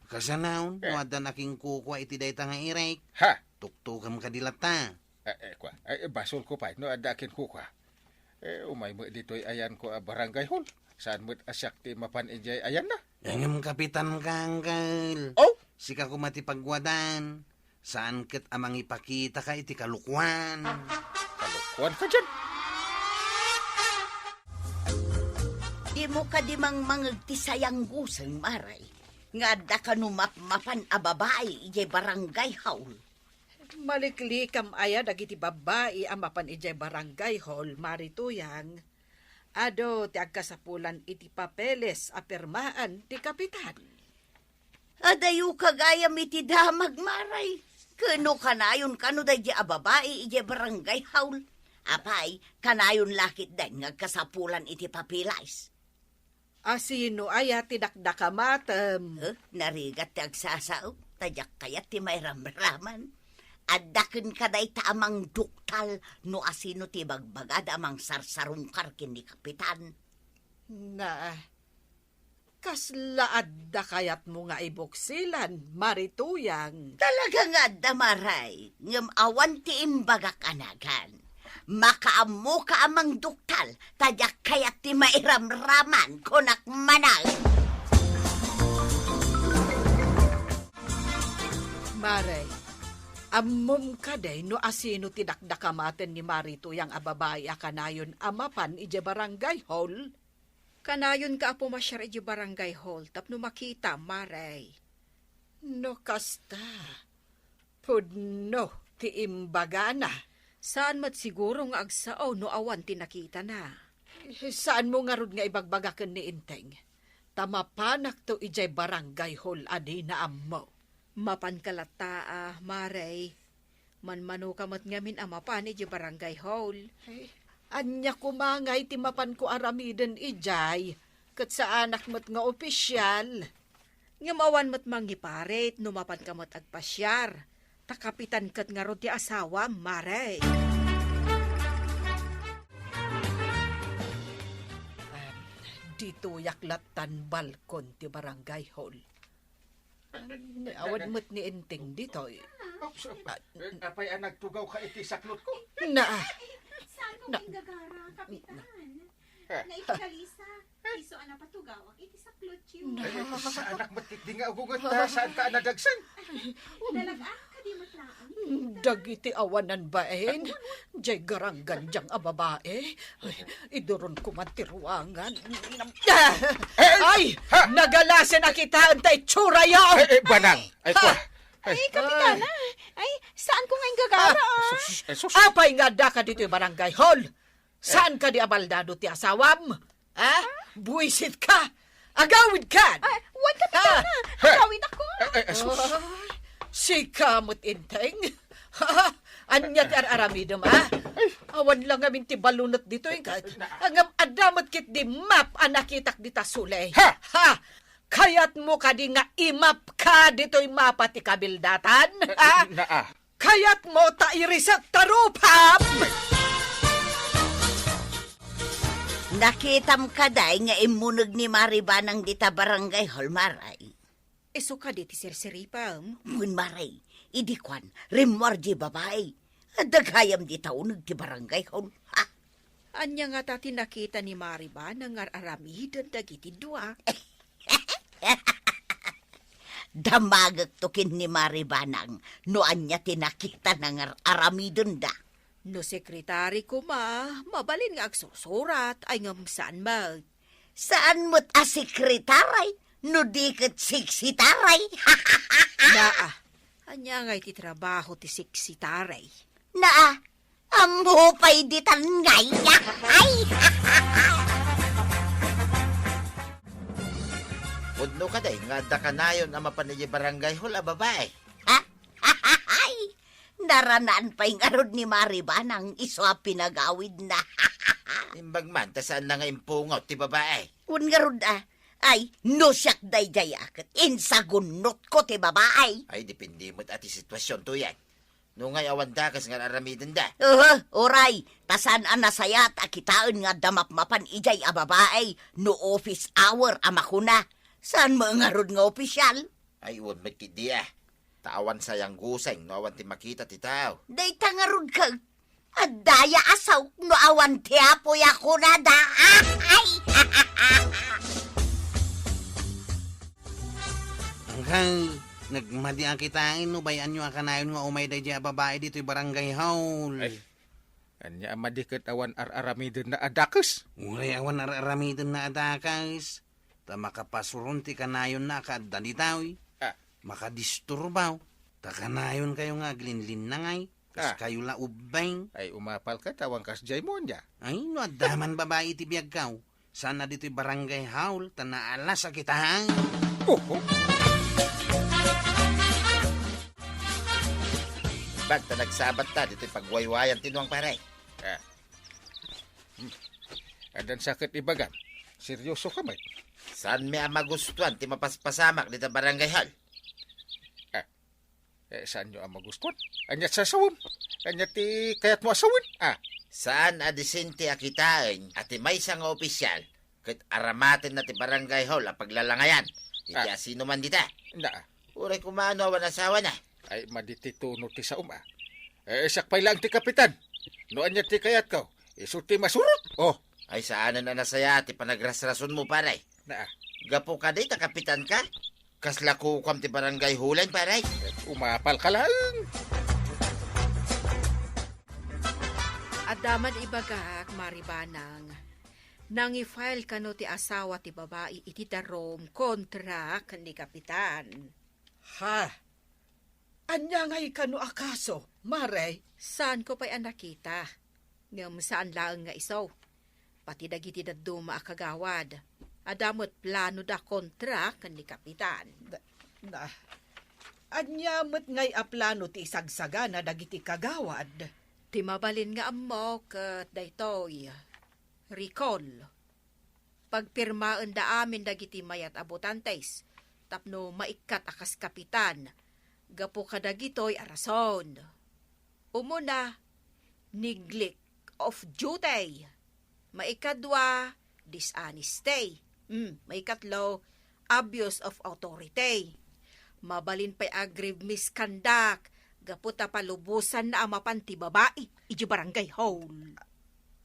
Kasano, no Eh. addan a kinkukua iti dayta nga irek? Ha? Tuktukem kadi latta. Eh, eh, kua. Eh, basolko pay no adda a kinkukua. Eh, umay met ditoy ayanko a barangay hall. Saan met a siak ti mapan idiay ayanna? Ngem kapitan ka, Angkel. Oh? Sika koma ti pagwadan. Saan ket a mangipakitaka iti kalokuan. Kalokuan ka dian? Dimo kadi mangmangeg ti sayanggusen, Mare, nga adda kano mapmapan a babai idiay barangay hall? Maliklikam aya dagiti babbai a mapan idiay barangay hall, Mare Tuyang? Adu ti agkasapulan iti papeles a pirmaan ti kapitan. Adayoka gayam iti damag, Mare. Ken no kanayon kano daydi a babai idiay barangay hall. Apay, kanayon la ketdin nga agkasapulan iti papeles. Asino aya ti dakdakamatem? Eh, narigat ti agsasao, ta diak kayat ti mairamraman. Adda kenka dayta a mangduktal no asino ti bagbagada a mangsarsarungkar ken ni kapitan. Na, kasla adda kayatmo nga ibuksilan, Mare Tuyang? Talaga nga adda, Mare, ngem awan ti imbagak a nagan. Makaammoka a mangduktal, ta diak kayat ti mairamraman, kunak manen. Mare, ammom kadi no asino ti dakdakamaten ni Mare Tuyang a babai a kanayon a mapan idiay barangay hall? Kanayonka a pumasiar idiay barangay hall tapno makitam, Mare. No kasta, pudno ti imbagana. Saan met siguro nga agsao no awan ti nakitana. Saanmo ngarud nga ibagbaga ken ni Enteng, ta mapanakto idiay barangay hall a dina ammo. Mapanka latta a, Mare. Manmanoka met ngamin a mapan idiay barangay hall. Ay, ania koma ngay ti mapanko aramiden idiay? Ket saanak met nga opisial. Ngem awan met mangiparit no mapanka met agpasiar. Ta kapitan ket ngarud ti asawam, Mare. Ah, ditoyak lattan balkon ti barangay hall. Ni awan met ni Enteng ditoy. Oops, ah, eh, apay a nagtugawka iti saklotko? Na. Saan mo Na. Ginggagara, Kapitan? Eh. Naipikalisa. Isu a napatugawak iti saklotyo. Na. Eh, saanak met ketdi nga agunget ta saanka a nadagsen. Talaga? Dagiti awanan baen, jay garanggandiang a babae. Ay, iduron ko man ti ruangan. Eh, ay, ha? Nagalasen a kitaen ta itsurayo. Eh, eh, banang. Ay, ha? Kwa. Ay, Kapitana. Ay, saan ko nga inggagala, ah? Sus, eh, sus. Apay nga adda ka ditoy barangay hall? Saan ka di abaldado ti asawam? Ha? Buisit ka? Agawid ka? Ah, wan, Kapitana. Ah. Agawid ako. Eh, eh, eh, sus. Ay, sika met, Enteng. Ania ti ar-aramidem, ha? Awan lang ngamin ti balunot ditoy, kat. Ngem adda met ket di map a nakitak dita suley. Ha? Ha? Kayatmo kadi nga imap ka ditoy mapa ti kabildatan? Eh, ha? Eh, naa. Kayatmo ta irisek ta rupam? Nakitam kadi nga immuneg ni Mari Banang dita barangay hall, Mari? Isu kadi ti sirsiripem? Wen, Mari, idi kuan, rimmuar diay babai. Adda gayam dita uneg ti barangay hall. Ha? Ania ngata ti nakita ni Mari Banang nga ar-aramiden dagiti dua? Damagekto ken ni Mari Banang no ania ti nakitana nga ar-aramidenda. No sekretari koma, mabalin nga agsursurat, ay ngem saan met. Saan met a sekretari, no di ket seksitari. Naa, ania ngay ti trabaho ti seksitari? Naa, ammo pay ditan ngay. Ay! Pudno kadi nga adda kanayon a mapan idiay barangay hall a babai? Ha? Ay! Naranaan pay ngarud ni Mari Banang isu a pinagawidna. Imbag man ta saanna nga impungot ti babai. Wen ngarud a, ay, no siak daydiay a ket insagunnotko ti babai. Ay, depende met a ti sitwasionto yan. No ngay awan dakes nga ar-aramidenda. Uhu, uray, ta saan a nasayaat a kitaen nga adda mapmapan idiay a babai no office hour a makuna. Saan met ngarud nga opisyal? Ay, wen met ketdi a. Ta awan sayang guseng no awan ti makita ti tao. Dayta ngarud ket, adda aya a saok no awan ti apoy a kunada. Ah, ay! Angkay, nagmadi a kitaen no bay-anyo a kanayon nga umay daydiay a babai ditoy barangay hall. Ay, ania a madi ket awan ar-aramidenna a dakes? Uray awan ar-aramidenna a dakes. Ta makapasuron ti kanayonna a kaadda ditoy. Ah. Makadisturbaw. Ta kanayonkayo nga aglinlinnangay. Ah. Kaskayo la ubbing. Ay, umapal ka, ta awan kasdiaymo ania. Ay, no adda man babai iti biagko, saan a ditoy barangay hall, ta naalas a kitaen. Oho. Bag ta nagsabat ta ditoy pagwaywayan ti nuang, pare. Ah. Hmm. Addan sa ket ibagam. Seryoso ka met. Saanmi a magustuan ti mapaspasamak dita barangay hall. Ah. Eh, saanyo a magustuan? Ania ti sasawem? Ania ti kayatmo a sawen? Ah. Saan a disente a kitaen a ti maysa nga opisyal ket aramatenna ti barangay hall a paglalangayan iti Ah. asinoman dita. Na. Uray koma no awan asawana. Ay, madi ti tono ti saom, ah. Eh, siak pay laeng ti kapitan. No ania ti kayatko, isu ti masurot. Oh. Ay, saanen a nasayaat ti panagrasrasonmo, pare. Na. Gapu kadi ta kapitan ka? Kasla kukuam ti barangay hall, pare. Umapal ka laeng. Adda man ibagak, Mari Banang. Nangi-file kano ti asawa ti babai iti darum kontra ken ni kapitan. Ha? Ania ngay kano a kaso, Mare? Saanko pay a nakita. Ngem saan laeng nga isu. Pati dagiti dadduma a kagawad, adda met planoda kontra ken ni kapitan. Da-, na, ania met ngay a plano ti isagsagana dagiti kagawad? Ti mabalin nga ammok ket daytoy, recall. Pagpirmaenda amin dagiti mayat a botantes tapno maikkat a kas kapitan gapu kadagitoy a rason. Umuna, neglect of duty. Maikadua, dishonesty. Mm, maikatlo, abuse of authority. Mabalin pay a grave misconduct gapu ta palubosanna a mapan ti babai iti barangay hall.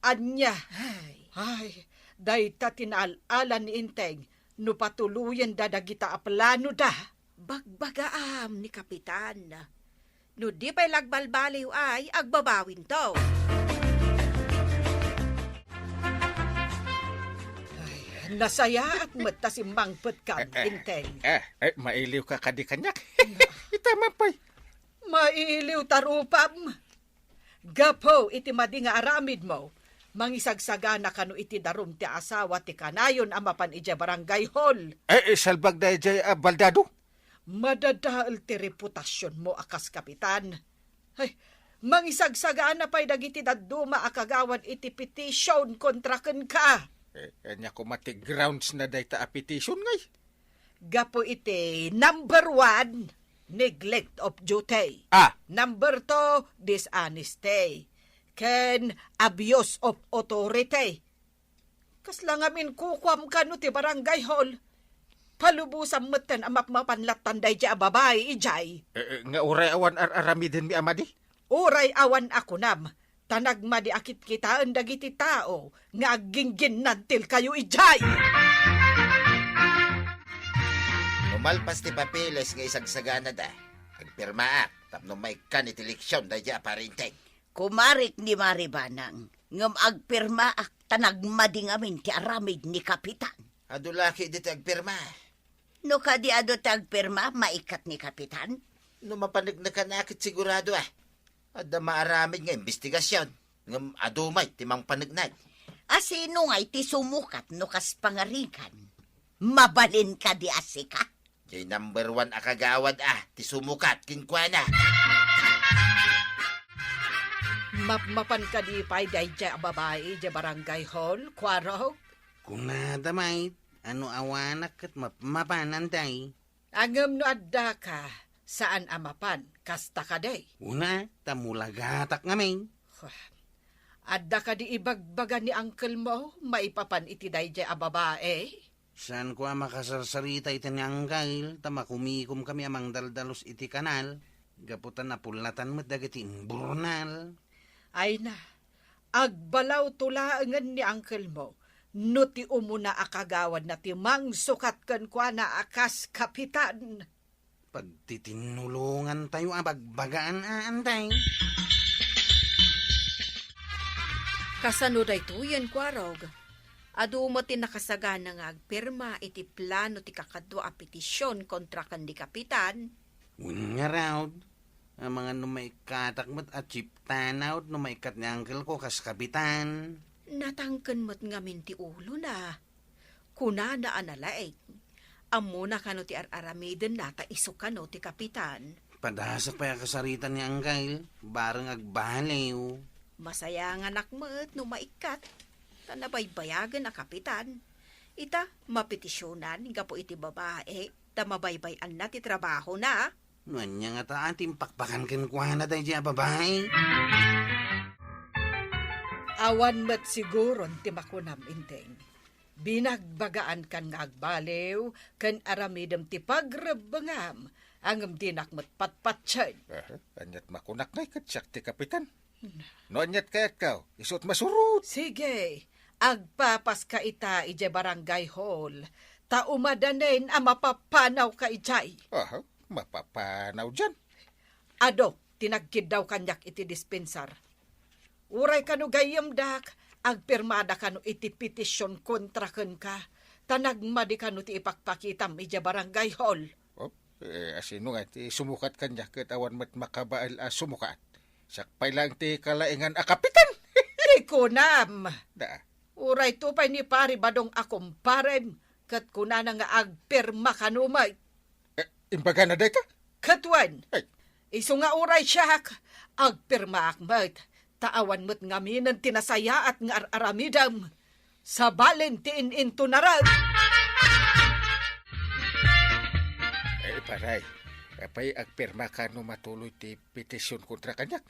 Ania? Ay. Ay, dayta ti naal-ala ni Enteng no patuloyenda dagita a planoda. Bagbagaam ni Kapitan. No di pay la agbalbaliw ay, agbabawinto. Ay, nasayaat met ta simmangpetkam, Eh, eh, Enteng. eh, eh, mailiw ka kadi kaniak. Ita man pay. Mailiw ta rupam. Gapu iti madi nga aramidmo, mangisagsagana kano iti darum ti asawa ti kanayon a mapan idiay barangay hall. Eh, eh, salbag daydiay a baldado? Madadael ti reputasionmo a kas kapitan. Ay, mangisagsagana pay dagiti dadduma a kagawad iti petition kontra kenka. Eh, ania koma ti grounds na dayta a petition ngay? Gapu iti number one, neglect of duty. Ah. Number two, dishonesty. Ken abuse of authority. Kasla ngamin kukuam kano ti barangay hall. Palubosam metten a mapmapan lattan daydiay a babai idiay. Eh, eh, nga uray awan ar-aramidenmi a madi? Uray awan a kunam, ta nagmadi a kitkitaen dagiti tao nga aggingginnantilkayo idiay. No malpas ti papeles nga isagsaganada, agpirmaak tapno maikkan iti eleksyon daydiay a Pare Enteng. Kumarik ni Mari Banang, ngem agpirmaak ta nagmadi ngamin ti aramid ni Kapitan. Adu la ketdi ti agpirma. No kadi adu ti agpirma, maikkat ni Kapitan? No mapaneknekan a ket sigurado a. Adda maaramid nga imbestigasyon, ngem adu met ti mangpaneknek. A sino ngay ti sumukat no kas pangarigan? Mabalin kadi a sika? Diay number one a kagawad a ti sumukat kenkuana. Mapmapan kadi pay daydiay a babai idiay barangay hall, Kuarog? Kunada met, a no awanak ket mapmapanan tay. Ngem no addaka, saan a mapan, kasta kadi? Una, ta mulagatak ngamin. Adda kadi ibagbaga ni uncle mo maipapan iti daydiay a babai? Saanko a makasarsarita iti ni uncle, ta makumikomkami a mangdaldalus iti kanal, gapu ta napullatan met dagiti imburnal. Ay na, agbalawto laengen ni uncle mo no ti umuna a kagawadna ti mangsukat kenkuana a kas kapitan. Pagtitinnulongantayo a bagbagaan a, Antay. Kasano daytoyen, Kuarog? Adu met ti nakasagana nga agpirma iti plano ti kakadua a petision kontra ken ni Kapitan? Wen ngarud, amangan no maikkatak met a chief tanawd no maikkat ni uncle ko kas kapitan. Natangken met ngamin ti ulona. Kunana a nalaing. Ammona kano ti ar-aramidenna ta isu kano ti kapitan. Padasek pay a kasarita ni Anggail, bareng agbaliw. Masayanganak met no maikkat, ta nabaybayagen a kapitan. Ita, mapetisionan gapu iti babai, ta mabaybay-anna ti trabahona. No ania ngata ti impakpakan kenkuana daydiay a babai? Awan met siguron ti makunam, Inteng. Binagbagaankan nga agbaliw ken aramidem ti pagrebbengam, ngem dinak met patpatien. Aha, aniat makunak ngay ket siak ti kapitan? No aniat kayatko, isu't masurot. Sige, agpapaska ita idiay barangay hall, ta umadanen a mapapanawka idiay. Aha, mapapanaw dian? Adu ti nagkiddaw kaniak iti dispensar. Uray kano gayyemdak, agpirmada kano iti petision kontra kenka, ta nagmadi kano ti ipakpakitam idiay barangay hall. Oh, eh, asino nga ti sumukat kaniak ket awan met makabael a sumukat? Siak pay laeng ti kalaingan a kapitan. Ti kunam. Da. Uray to pay ni Pari Badong a kumparem, ket kunana nga agpirma kano met. Eh, imbagana dayta? Ket wen, Ay. Isu nga uray siak, agpirmaak met, ta awan met ngaminen ti nasayaat nga ar-aramidem. Sabalen ti in-intunaran. Eh, paray, apay agpirma ka no matuloy ti petision kontra kaniak?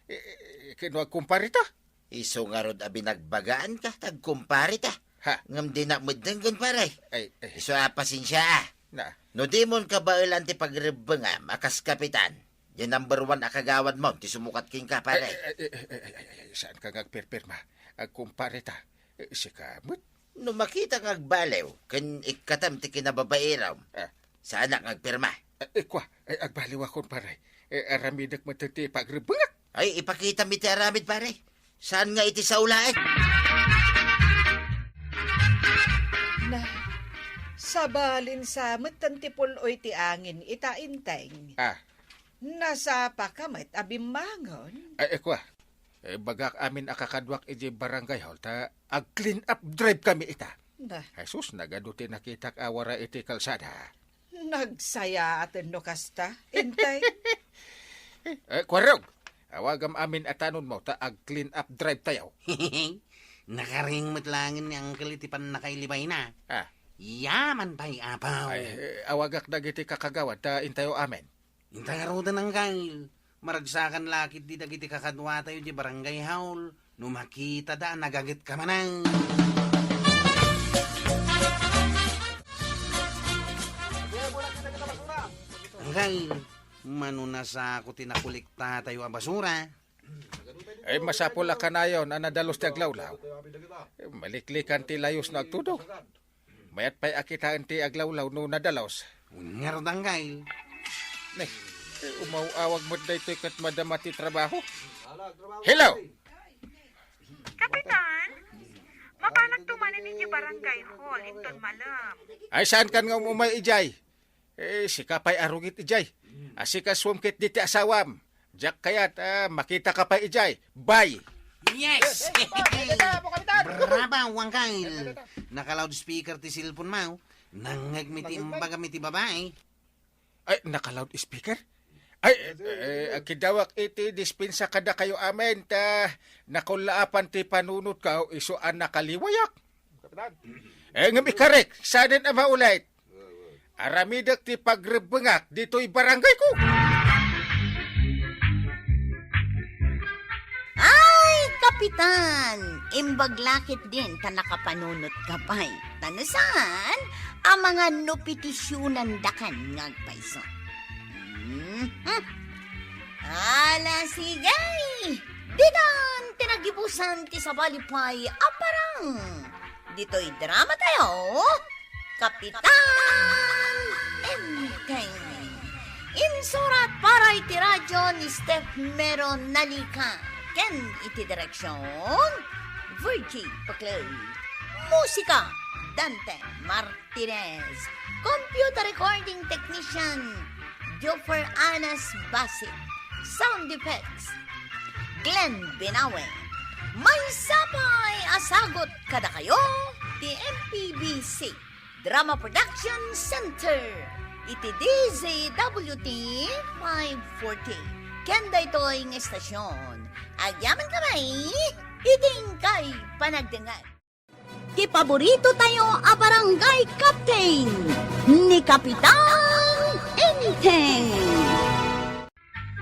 Eh, eh, ken no agkumpare ta? Isu ngarud a binagbagaanka, agkumpare ta. Ha? Ngem dinak met denggen, pare. Ay, ay. Isu a pasensia a. Na. No dimon kabaelan ti pagrebbengam a kas kapitan, diay number one a kagawadmo ti sumukat kenka, pare. Ay, ay, ay, saanka nga agpirpirma. Agkumpare ta. Eh, sika met. No makitak nga agbaliw ken ikkatem ti kinababairam, Ah. saanak nga agpirma. Eh, eh, kua, eh, agbaliwakon, pare. Eh, aramidek met ti pagrebbengak. Ay, ipakitam iti aramid, pare. Saan nga iti sao laeng? Na, sabalin sa metten ti pul-oy ti angin ita, Enteng. Ah. Nasapaka met a bimmangon? Ay, ekwa. Eh, bagak amin a kakaduak iti barangay hall ta ag-clean up drive kami ita. Na. Jesus, nagadu ti nakitak a wara iti kalsada. Nagsayaaten no kasta, Enteng. Eh, Kwarog, awagam amin a tanonmo ta ag-clean up drive tayo. Nakaring met laeng ni Uncle iti pannakailibayna. Ah. Yaman pay, apaw. Ay, eh, awagak dagiti kakagawad ta intayo amin. Inta ngaruden, Uncle. Maragsakan la ketdi dagiti kakaduatayo di barangay hall no makitada a nagagetka manen. Uncle, mano nasako ti nakolektatayo a basura? Ay, masapul a kanayon a nadalus ti aglawlaw. Maliklikan ti layus no agtudong. Mayat pay a kitaen ti aglawlaw no nadalus. Ngarud, Uncle. Ne, umaw-awag met daytoy ket madama ti trabaho. Hello! Kapitan, mapanakto manen iti barangay hall inton malem. Ay, saan kan nga umumay, ijay? Eh, sika pay a rungit, ijay. Asikasuem ketdi ti asawam. Diak kayat, ah, makitaka pay idiay. Bye! Yes! Bravo, Uncle! Naka-loudspeaker ti cellphone mo. Nangngegmi ti imbagam iti babai. Ay, naka-loudspeaker? Ay, eh, agkidawak iti dispensa kadakayo amin, ta nakullaapan ti panunotko isu a nakaliwayak. Eh, ngem ikarek, sadin a maulit. Aramidek ti pagrebbengak ditoy barangayko. Ay, Kapitan! Imbag la ketdin ta nakapanunotka pay. Ta no saan, amangan no petisyonandakan nga agpayso. Mhm. Ala, sige! Ditan ti nagibusan ti sabali pay a parang. Ditoy drama tayo, Kapitan Enteng. Insurat para iti radyo ni Steph Mero Nalica ken iti direksyon, Virgie Paclay. Musika, Dante Martinez. Computer recording technician, Joffer Anas Basit. Sound effects, Glenn Binawe. Maysa pay a sagut kadakayo ti M P B C Drama Production Center iti D Z W T five forty. Ken daytoy nga estasyon, agyamankami iti inkay panagdengngeg. Ti paborito tayo a barangay captain, ni Kapitan Enteng.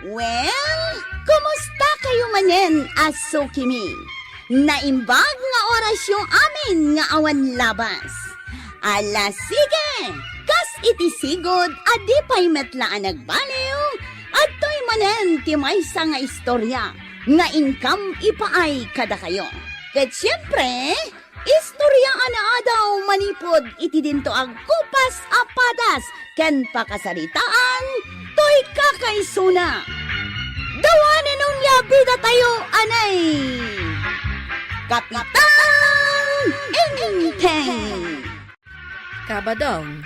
Well, kumusta kayo manen a sukimi? Naimbag nga orasyo amin nga awan labas. Ala, sige! Kas iti sigud a di pay met la a nagbaliw, adtoy manen ti maysa nga istorya nga inkam ipaay kadakayo. Ket siempre, istorya a naadaw manipud iti dinto agkupas a padas ken pakasaritaan toy kakaisuna. Dawanen unay a bidatayo, anay! Kapitan Enteng! Kabadong,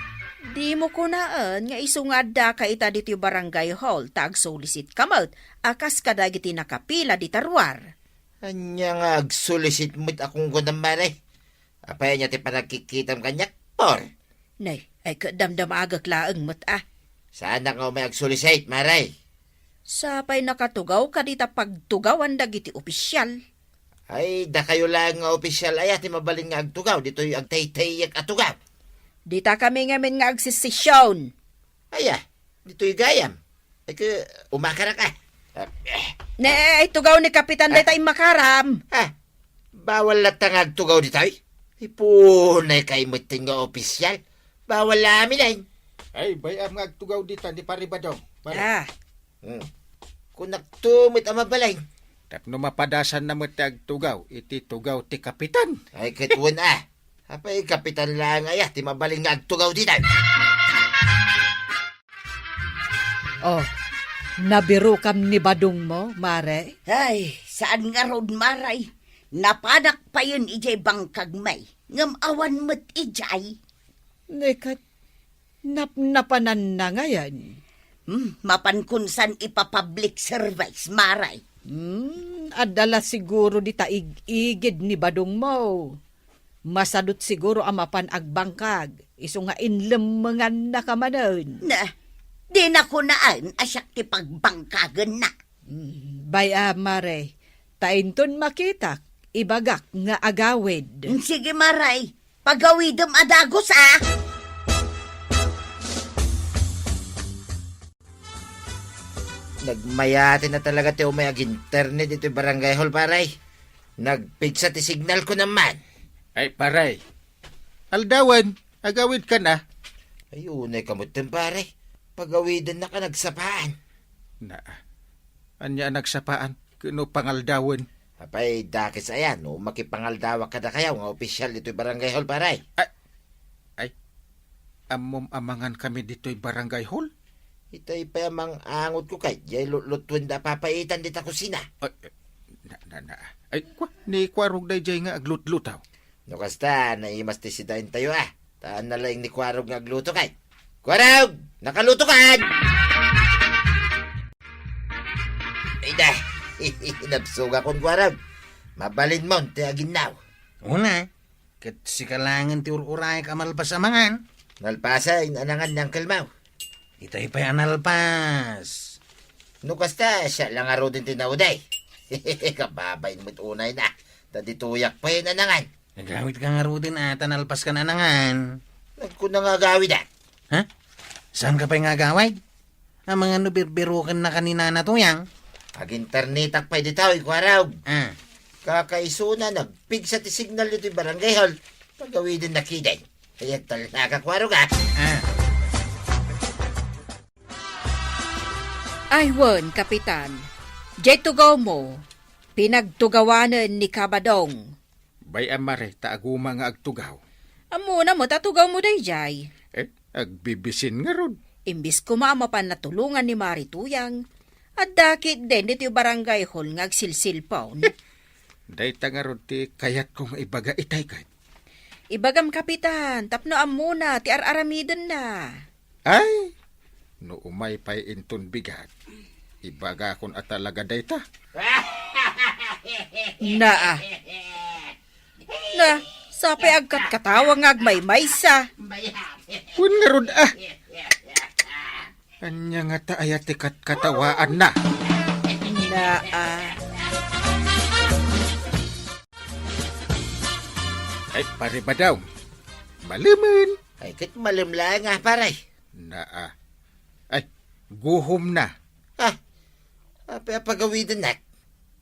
dimo kunaen nga isu nga addaka ita ditoy barangay hall ta agsulisit ka met a kas kadagiti nakapila dita ruar. Ania nga agsulisit met a kunkunam, Mare? Apay ania ti panagkikkitam kaniak, Por? Nay, ay, ket damdamagek laeng met a. Saanak nga umay agsulisit, Mare? Sapay nakatugaw ka dita pagtugawan dagiti opisial. Ay, dakayo laeng nga opisial aya ti mabalin nga agtugaw ditoy agtaytayek a tugaw. Dita kami ngamin nga agsesesion. Aya, ditoy gayam. Ay, ke, umakarak, ah. Ah, eh. Ne, ay, tugaw ni Kapitan Ah. dayta immakaram. Ah, bawal latta nga agtugaw ditoy? Ipunay kay metten nga opisial. Bawal la amin, ay. Ay, bay-am nga agtugaw dita ni Pare Badong. Pare. Ah. Hmm. Kunakto met a mabalin. Tapno mapadasan na met ti agtugaw, iti tugaw ti kapitan. Ay, ket wen, ah. Apay, kapitan laeng aya ti mabalin nga agtugaw dita. Oh, Nabirokam ni badongmo, Mare? Ay, saan ngarud, Mare. Napanak payen idiay bangkag, May. Ngem awan met idiay. Ne ket, napnapananna ngayen. Hmm, mapankon san ipa-public service, Mare. Hmm, adda la siguro dita ig-igid ni badongmo. Masadut siguro a mapan agbangkag, isu nga inlemmengannaka manen. Na, di nakunaan a siak ti pagbangkagenna. Hmm, bay-am, Mare, ta inton makitak, ibagak nga agawid. Hmm, sige, Mare, pagawidem a dagus, a. Nagmayati na talaga ti umay ag-internet itoy barangay hall, pare. Nagpigsa ti signal ko naman. Ay, pare. Aldawen, agawid ka na. Ay, unay ka mo, pare. Pagawidan na ka nagsapaan. Na, anya nagsapaan? Kuno pangaldawen. Apay, dakes aya, no makipangaldawak kadakayaw nga opisyal ditoy barangay hall, pare. Ay, ay, ammom amangan kami ditoy barangay hall? Itay pay amang angot ko kay, jay lutlutuen da papaitan dita kusina. Ay, na, na, na. Ay, kwa, ni Kwarog dayjay nga aglutluto. No kasta, naimas ti sidaentayo, a. Ta nalaing ni Kwarog nga agluto kay. Kwarog! Nakaluto kan! Ay da! Nabsugakon, Kwarog. Mabalinmon ti aginnaw. Una, ket sika laengen ti ur-uraek a malpas a mangan. Nalpasay, nanangan ni Uncle Mau. Itay pay a nalpas. No kasta, siya lang aruden ti nauday. Kababain met unay na. Ta ditoyak pay nanangan. Agawid ka ngaruden a, ta nalpas ka nanangan. Nagkuna nga agawid, a. Ha? Saan ka pay nga agawid? Amangan no birbiruken na ka ni Nana Tuyang. Aginternetak pay ditoy, Kwarog. Ah. Kakaisuna, nagpigsa ti signal ditoy barangay hall. Pagawiden na kiden. Kaya talaga, Kwarog, a. Ah. Ay wen, Kapitan. Jay tugaw mo, pinagtugawanen ni Kabadong. Bay-am, Mare, ta aguma nga agtugaw. Ammona met a tugaw mo dayjay. Eh, agbibisin ngarud. Imbis koma a mapan natulongan ni Mari Tuyang, adda ketdin ditoy barangay hall nga agsilsilpon. Dayta ngarud ti kayatko nga ibaga itay ket. Ibagam, Kapitan, tapno ammona ti ar-aramidenna. Ay, no umay pay inton bigat, ibagakon a talaga dayta. Naa. Na, sapay agkatkatawa nga agmaymaysa. Wen ngarud, a. Ania ngata aya ti katkatawaanna? Naa. Ay, Pare Badong. Malemen. Ay, ket malem laeng a, pare. Naa. Ay, guhom na. Ah, apay a pagawidennak?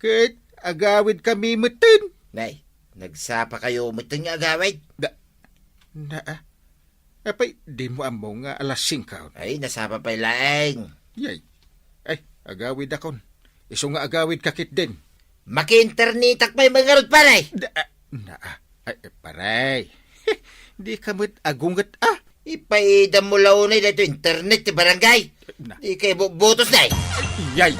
Ket agawid kami metten. Nay, nagsapa kayo metten nga agawid? Da, naa. Apay, di mo ammo nga alas singko? Ay, nasapa pay laeng. Yay. Ay, agawid akon. Isu nga agawid ka ketdin. Maki-internetak pay mangarud, pare. Da, ah, na, ah, ay, eh, pare. Di ka met agunget, a. Ipaidam mo la unay daytoy internet ti barangay. Na. Di kay bubutos na, eh. Yay.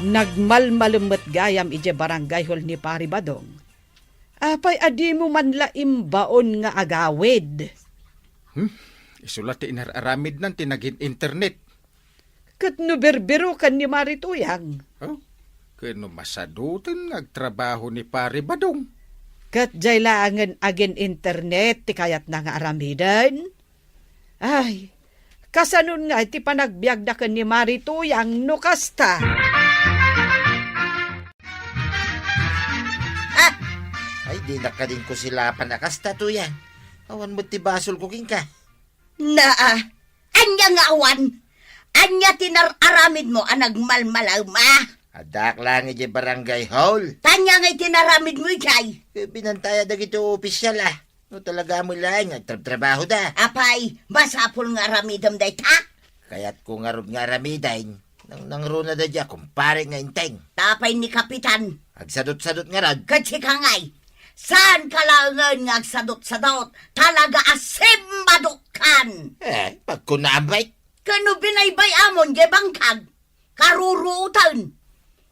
Nagmalmalem met gayam idiay barangay hall ni Pari Badong. Apay a dimo man la imbaon nga agawid? Hmm? Isu la ti inar-aramidnan ti nagin-internet. Ket no birbiroken ni Mari Tuyang? Oh, ket no masaduten nga agtrabaho ni Pari Badong? Ket jay laengen agin-internet ti kayatna nga aramiden? Ay, kasanon nga iti panagbiagda ken ni Mari Tuyang no kasta? Ah! Ay, dinak kadin ko silapan a kasta, Tuyang. Awan met ti basolko kenka. Naa, ania nga awan? Ania ti nar-aramidmo a nagmalmalem, a? Addaak laeng idiay barangay hall. Ta ania nga iti naramidmo idiay? Eh, binantaya dagiti opisyal, a. No talaga met laeng nga agtrabtrabahoda. Apay, masapul nga aramidem dayta? Kayatko ngarud nga aramiden. Nang nangruna daydiay a kumpare nga inteng. Apay ni Kapitan? Agsadut-sadut ngarud. Ket sika ngay, saanka laengen nga agsadut-sadut. Talaga a simmadukkan. Eh, pagkunaam met. Ken no binaybay-amon jay bangkag, karuruoten.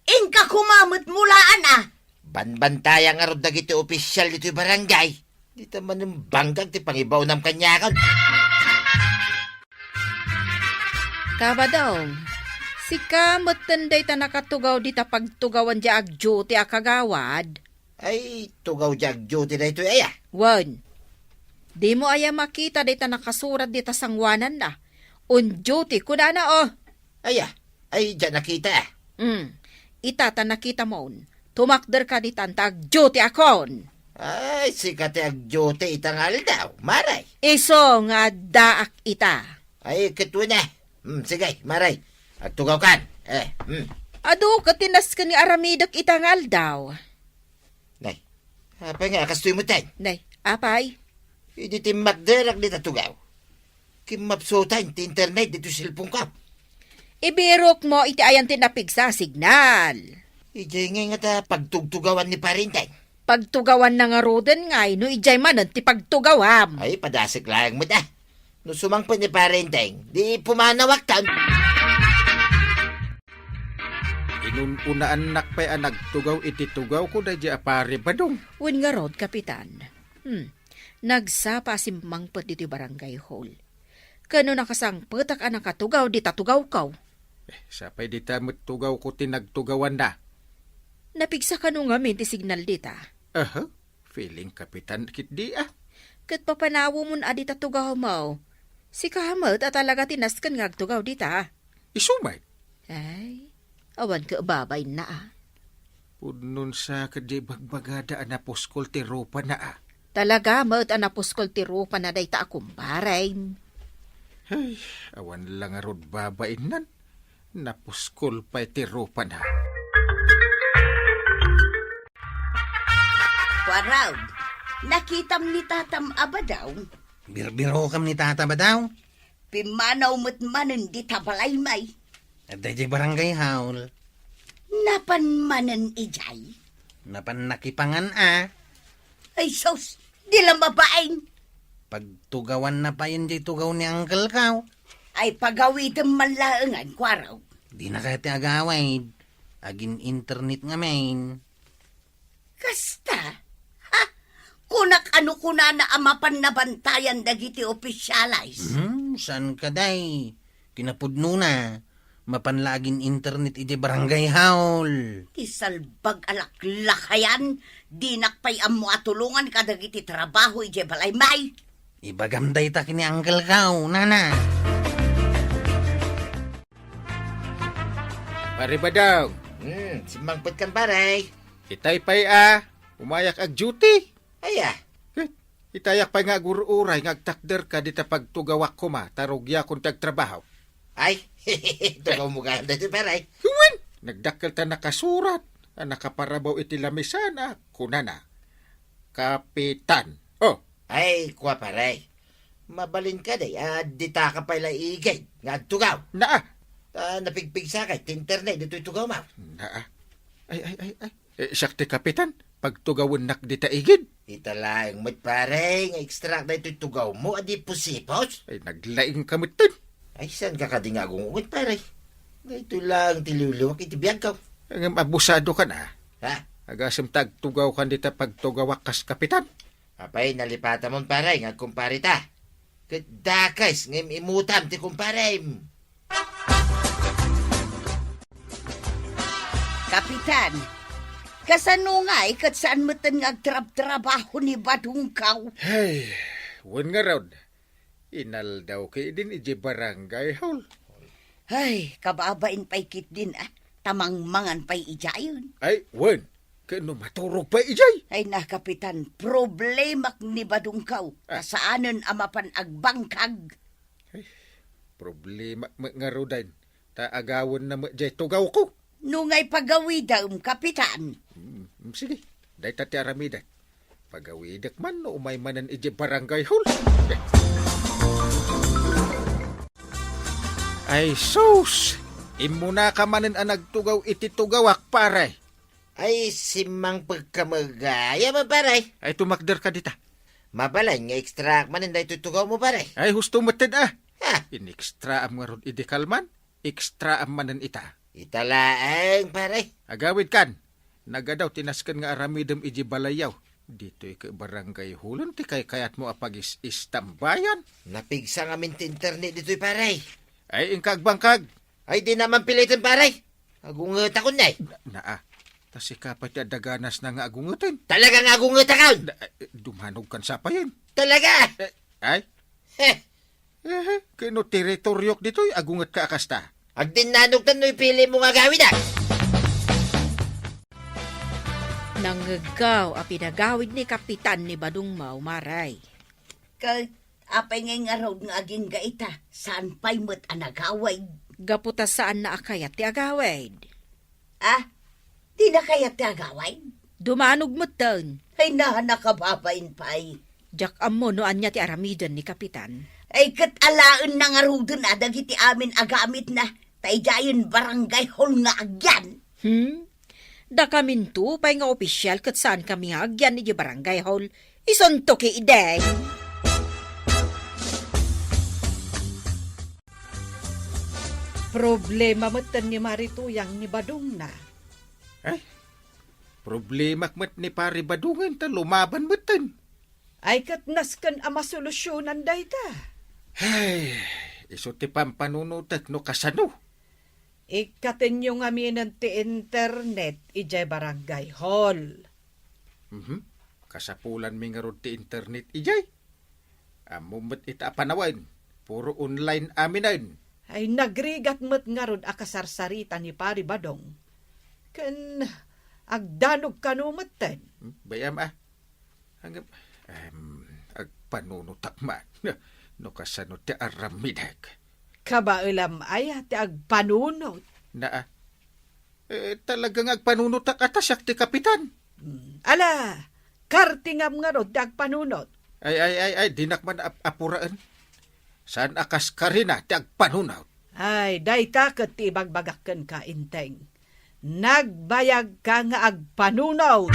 Inka koma met mulaan a. Banbantayam ngarud dagiti opisial ditoy barangay. Dita manen bangkag ti pangibaonam kaniakon. Kabadong, sika metten dayta nakatugaw dita pagtugawan jay agduty a kagawad? Ay, tugaw jay agduty daytoy aya. Wen, dimo aya makita dayta nakasurat dita sanguananna? On duty, kunana, o. Aya, ay, diak nakita. Mm. Ita ta nakitamon. Tumakderka ditan ta agduty akon. Ay, sika ti agduty ita nga aldaw, Mare. Isu nga addaak ita. Ay, ket wen a. Hmm, sige, Mare. Agtugawkan. Eh, hmm. Adu ket ti nasken nga aramidek ita nga aldaw. Nay, apay nga kastoy metten? Nay, apay? Idi timmakderak dita tugaw, kimmapsutan ti internet ditoy cellphone-ko. Ibirokmo iti ayan ti napigsa a signal. Idiay ngay ngata pagtugtugawan ni Pare Enteng. Pagtugawanna ngaruden ngay no idiay manen ti pagtugawam. Ay, padasek laeng met a. No sumangpet ni Pare Enteng, di pumanawaktan. Inun-unaannak pay a nagtugaw iti tugawko daydiay a Pare Badong. Wen ngarud, Kapitan. Hmm. Nagsapa a simmangpet ditoy barangay hall. Ken no nakasangpetak a nakatugaw dita tugawko. Eh, sapay dita met tugawko ti nagtugawanna. Napigsa kano ngamin ti signal dita? Aha, feeling Kapitan ketdi a. Ket papanawemon a dita tugawmo. Sika met a talaga ti nasken nga agtugaw dita. Isu met. Ay, awan ket babainna a. Pudno sa ketdi bagbagada a napuskol ti rupana a. Talaga met a napuskol ti rupana dayta a kumparem. Ay, awan la ngarud babainnan. Napuskol pay ti rupana. Kuarog, nakitam ni Tatam a Badaw? Birbirokam ni Tata Badaw? Pimmanaw met manen dita balay, may. Adda idiay barangay hall. Napan manen idiay? Napan nakipangan a. Ay sus, di la mabain. Pagtugawanna pay idiay tugaw ni uncle-ko. Ay pagawidem man laengen, Kuarog. Dina kayat ti agawid. Agin-internet ngamin. Kasta? Ha? Kunak a no kunana a mapan nabantayan dagiti opisyales? Hmm, saan ka, day? Kinapudnona, mapan la agin-internet idiay barangay hall. Ti salbag a laklakayan, dinak pay ammo a tulongan kadagiti trabaho idiay balay, may. Ibagam dayta ken ni uncle-ko, nana. Pare Badong. Hmm, simmangpet kan, pare. Itay pay a, umayak ag-duty. Aya? Ket, itayak pay nga agur-uray nga agtakderka dita pagtugawak koma, ta rugiakon ti agtrabaho. Ay, tugawmo gayam daytoy, pare. Wen, nagdakkel ta nakasurat a nakaparabaw iti lamisana, kunana, Kapitan. Oh. Ay, kua, pare. Mabalin kadi a ditaka pay la igid nga agtugaw. Naa. Ta napigpigsaka ti internet ditoy tugawmo. Naa. Ay, ay, ay, ay. Eh, siak ti kapitan, pagtugawennak dita igid. Ita laeng met, pare, nga ekstrak daytoy tugawmo a di pusipos. Ay, naglaingka metten. Ay, saan ka kadi nga agungunget, pare? Daytoy laeng ti liwliwak iti biagko. Ngem abusadokan a. Ha? Agasem ta agtugawkan dita pagtugawak kas kapitan. Apay, nalipatamon, pare, nga agkumpareta. Ket dakes nga im-imutam ti kumparem. Kapitan, kasano ngay ket saan metten nga agtrabtrabaho ni Badungkaw? Hey, wen ngarud, inaldaw ketdin idiay barangay hall. Ay, kababain pay ketdin, a, ta mangmangan pay idiayen. Ay, wen, ket no maturog pay idiay? Ay na, Kapitan, problemak ni Badungkaw. Ah. Ta saanen a mapan agbangkag. Ay, problema met ngaruden, ta agawenna met jay tugawko. No ngay pagawidem, Kapitan. Mm, mm, sige, dayta ti aramidek. Pagawidek man no umay manen idiay barangay hall. Eh. Ay sus! Immunaka manen a nagtugaw iti tugawak, pare. Ay, simmangpegka met gayam, pare. Ay, tumakderka dita. Mabalin nga ekstrak manen daytoy tugawmo, pare. Ay, husto metten a. Ah. Inextraam ngarud idi kalman, extraam manen ita. Ita laeng, pare. Agawidkan. Nagadaw ti nasken nga aramidem idi balayyo. Ditoy ket barangay hall-en ti kaykayatmo a pagis-istambayan. Napigsa ngamin ti internet ditoy, pare. Ay, inka agbangkag. Ay, di naman piliten, pare. Agungetakon, eh. Na, naa. Ta sika pay ti adda ganasna nga agungeten. Talaga nga agungetakon? Na, eh, dumanogkan sa payen. Talaga? Eh, ay? Heh. Ehe, ket no teritoriok ditoy, agungetka a kasta. Agdinnanogtan no ipili mo nga agawid, ah. Nangngeggaw a pinagawid ni Kapitan ni Badong Mau, Maray. Ket apay ngay ngarud nga agingga ita, saan pay met a nagawid? Gapu ta saanna a kayat ti agawid. Ah, dina kayat ti agawid? Dumanog metten. Ay, na, nakababain pay. Diak ammo no ania ti aramiden ni Kapitan. Ay, ket alaenna ngaruden a dagiti amin a gamitna, ta idiayen barangay hall nga agyan. Hmm? Dakaminto pay nga opisial ket saankami nga agyan idiay barangay hall. Isunto ketdin. Problema metten ni Mari Tuyang ni Badongna. Ay, problemak met ni Pari Badongen ta lumaban metten. Ay, ket nasken a masolusionan dayta. Ay, isu ti pampanunotek no kasano. Ikkatenyo ngaminen ti internet idiay barangay hall. Mhm. Kasapulanmi ngarud ti internet idiay. Ammom met ita a panawen, puro online aminen. Ay, nagrigat met ngarud a kasarsarita ni Pari Badong. Ken agdanog kano metten. Hmm, bay-am, ah. Ngem, em, agpanunotak man. No kasano ti aramidek. Kabaelam aya ti agpanunot? Naa. Eh, talaga nga agpanunotak a ta siak ti kapitan. Hmm. Ala, kartingam ngarud ti agpanunot. Ay, ay, ay, ay, dinak man ap-, apuraen. Saan a kas karina ti agpanunot? Ay, dayta ket ti ibagbagak kenka, Inteng. Nagbayagka nga agpanunot.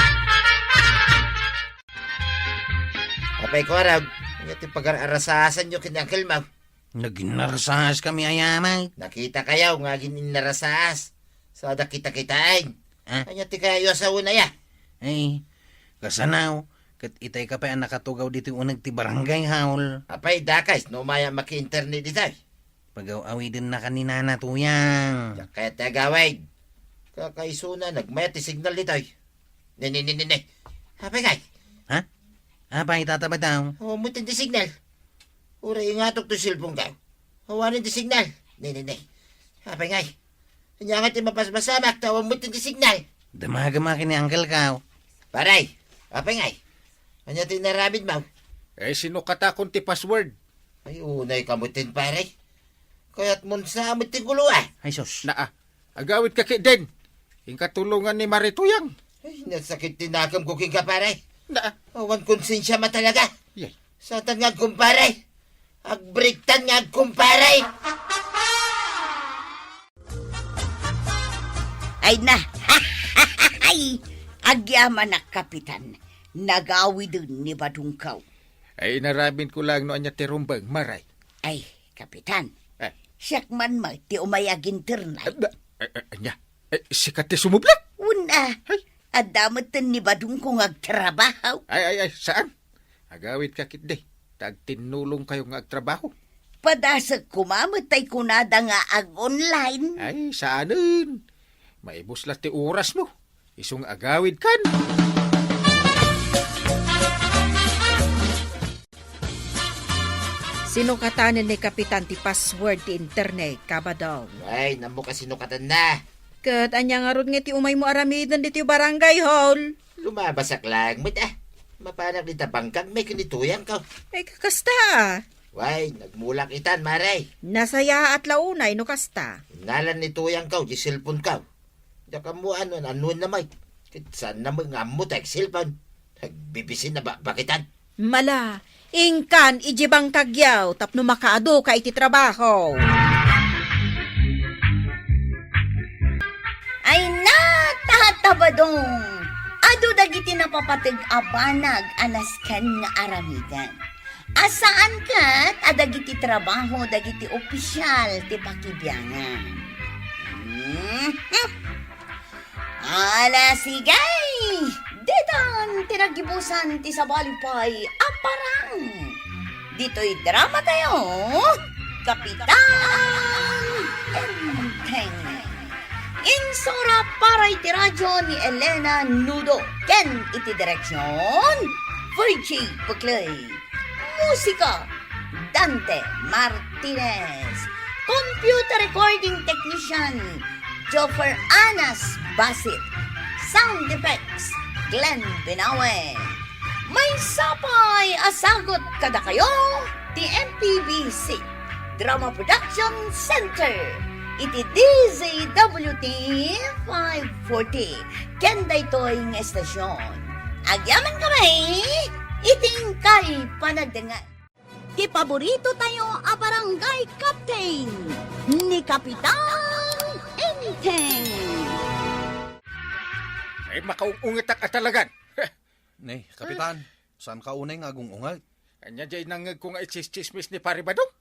Apay ko arab, nga ti pagar-arasasanyo ken ni Uncle Mau? Naginnarasaas kami aya met. Nakitakayo nga agin-innarasaas. Sada kita-kitaen. Ah? Ania ti kayayo a sawen aya? Ay, kasano, ket itay ka pay a nakatugaw ditoy uneg ti barangay hall. Apay, dakes no umay a maki-internet ditoy. Pagaw-awidennaka ni Nana Tuyang. Diak kayat ti agawid. Kakaisuna, nagmayat ti signal ditoy. Ne, ne, ne, ne, ne. Apay ngay? Ha? Apay, tata, bitaw? Awan met ti signal. Uray ingatok ti cellphone ko. Awanen ti signal. Ne, ne, ne. Apay ngay? Ania nga ti mapaspasamak ta awan met ti signal? Damagem a ken ni uncle ko. Pare, apay ngay? Ania ti inaramidmo? Eh, sinukatakon ti password. Ay, unay ka met, pare. Kayatmon sa met ti gulo, ah. Ay, sus. Naa. Agawidka ketdin. Inka tulongan ni Mari Tuyang. Ay, nasakit ti nakemko kenka, pare. Na. Awan konsensiam a talaga. Yay. Satan nga agkumpare. Agbreaktan nga agkumpare. Ay na. Ay, agyamanak, Kapitan. Nagawiden ni Badongko. Ay, inaramidko lang no ania ti rumbeng, Maray. Ay, Kapitan. Eh. Siak man met ti umay aginterna. Eh, eh, eh, ania? Eh, sika ti sumublak? Wen a. Ay. Adda metten ni Badongko nga agtrabaho. Ay, ay, ay, saan? Agawidka ketdi. Ta agtinnulongkayo nga agtrabaho. Padasek koma met tay kunada nga ag-online. Ay, saanen. Maibus la ti orasmo. Isu nga agawidkan. Sinukatanen ni Kapitan ti password ti internet, Kabadong. Ay, nammo ka sinukatanna. Ket ania ngarud nga ti umaymo aramiden ditoy barangay hall? Lumabasak laeng met, ah. Mapanak dita bangkag met ken ni Tuyangko. Ay, kakasta, ah. Way, nagmulak itan, Maray. Nasayaat la unay no kasta. Innalan ni Tuyangko ti cellphoneko. Diak ammo no an-, annoenna met. Ket saanna met nga ammo ta ag-cellphone. Agbibisin a bakbakitan. Mala, inkan idiay bangkagyo tapno makaadu ka iti trabaho. Ay na, Tata Badong! Adu dagiti napapateg a banag a nasken nga aramiden. A saan ket a dagiti trabaho dagiti opisial ti pakibiangan. Mhm. Ala, sige! Ditan ti naggibusan ti sabali pay a parang. Ditoy drama tayo, Kapitan Enteng. Insura para iti radyo ni Elena Nudo ken iti direksyon, Virgie Buclay. Musika, Dante Martinez. Computer recording technician, Joffer Anas Basit. Sound effects, Glenn Binawe. Maysa pay a sagut kadakayo ti M P B C Drama Production Center iti D Z W T five forty. Ken daytoy nga estasyon, agyaman kami iti inkay panagdengngeg. Ti paborito tayo a barangay captain, ni Kapitan Enteng. Ay, makaung-ungetak a talagan. Heh. Ne, Kapitan, saan ka unay nga agung-unget? Ania diay nangngegko nga itsistsismis ni Pare Badong?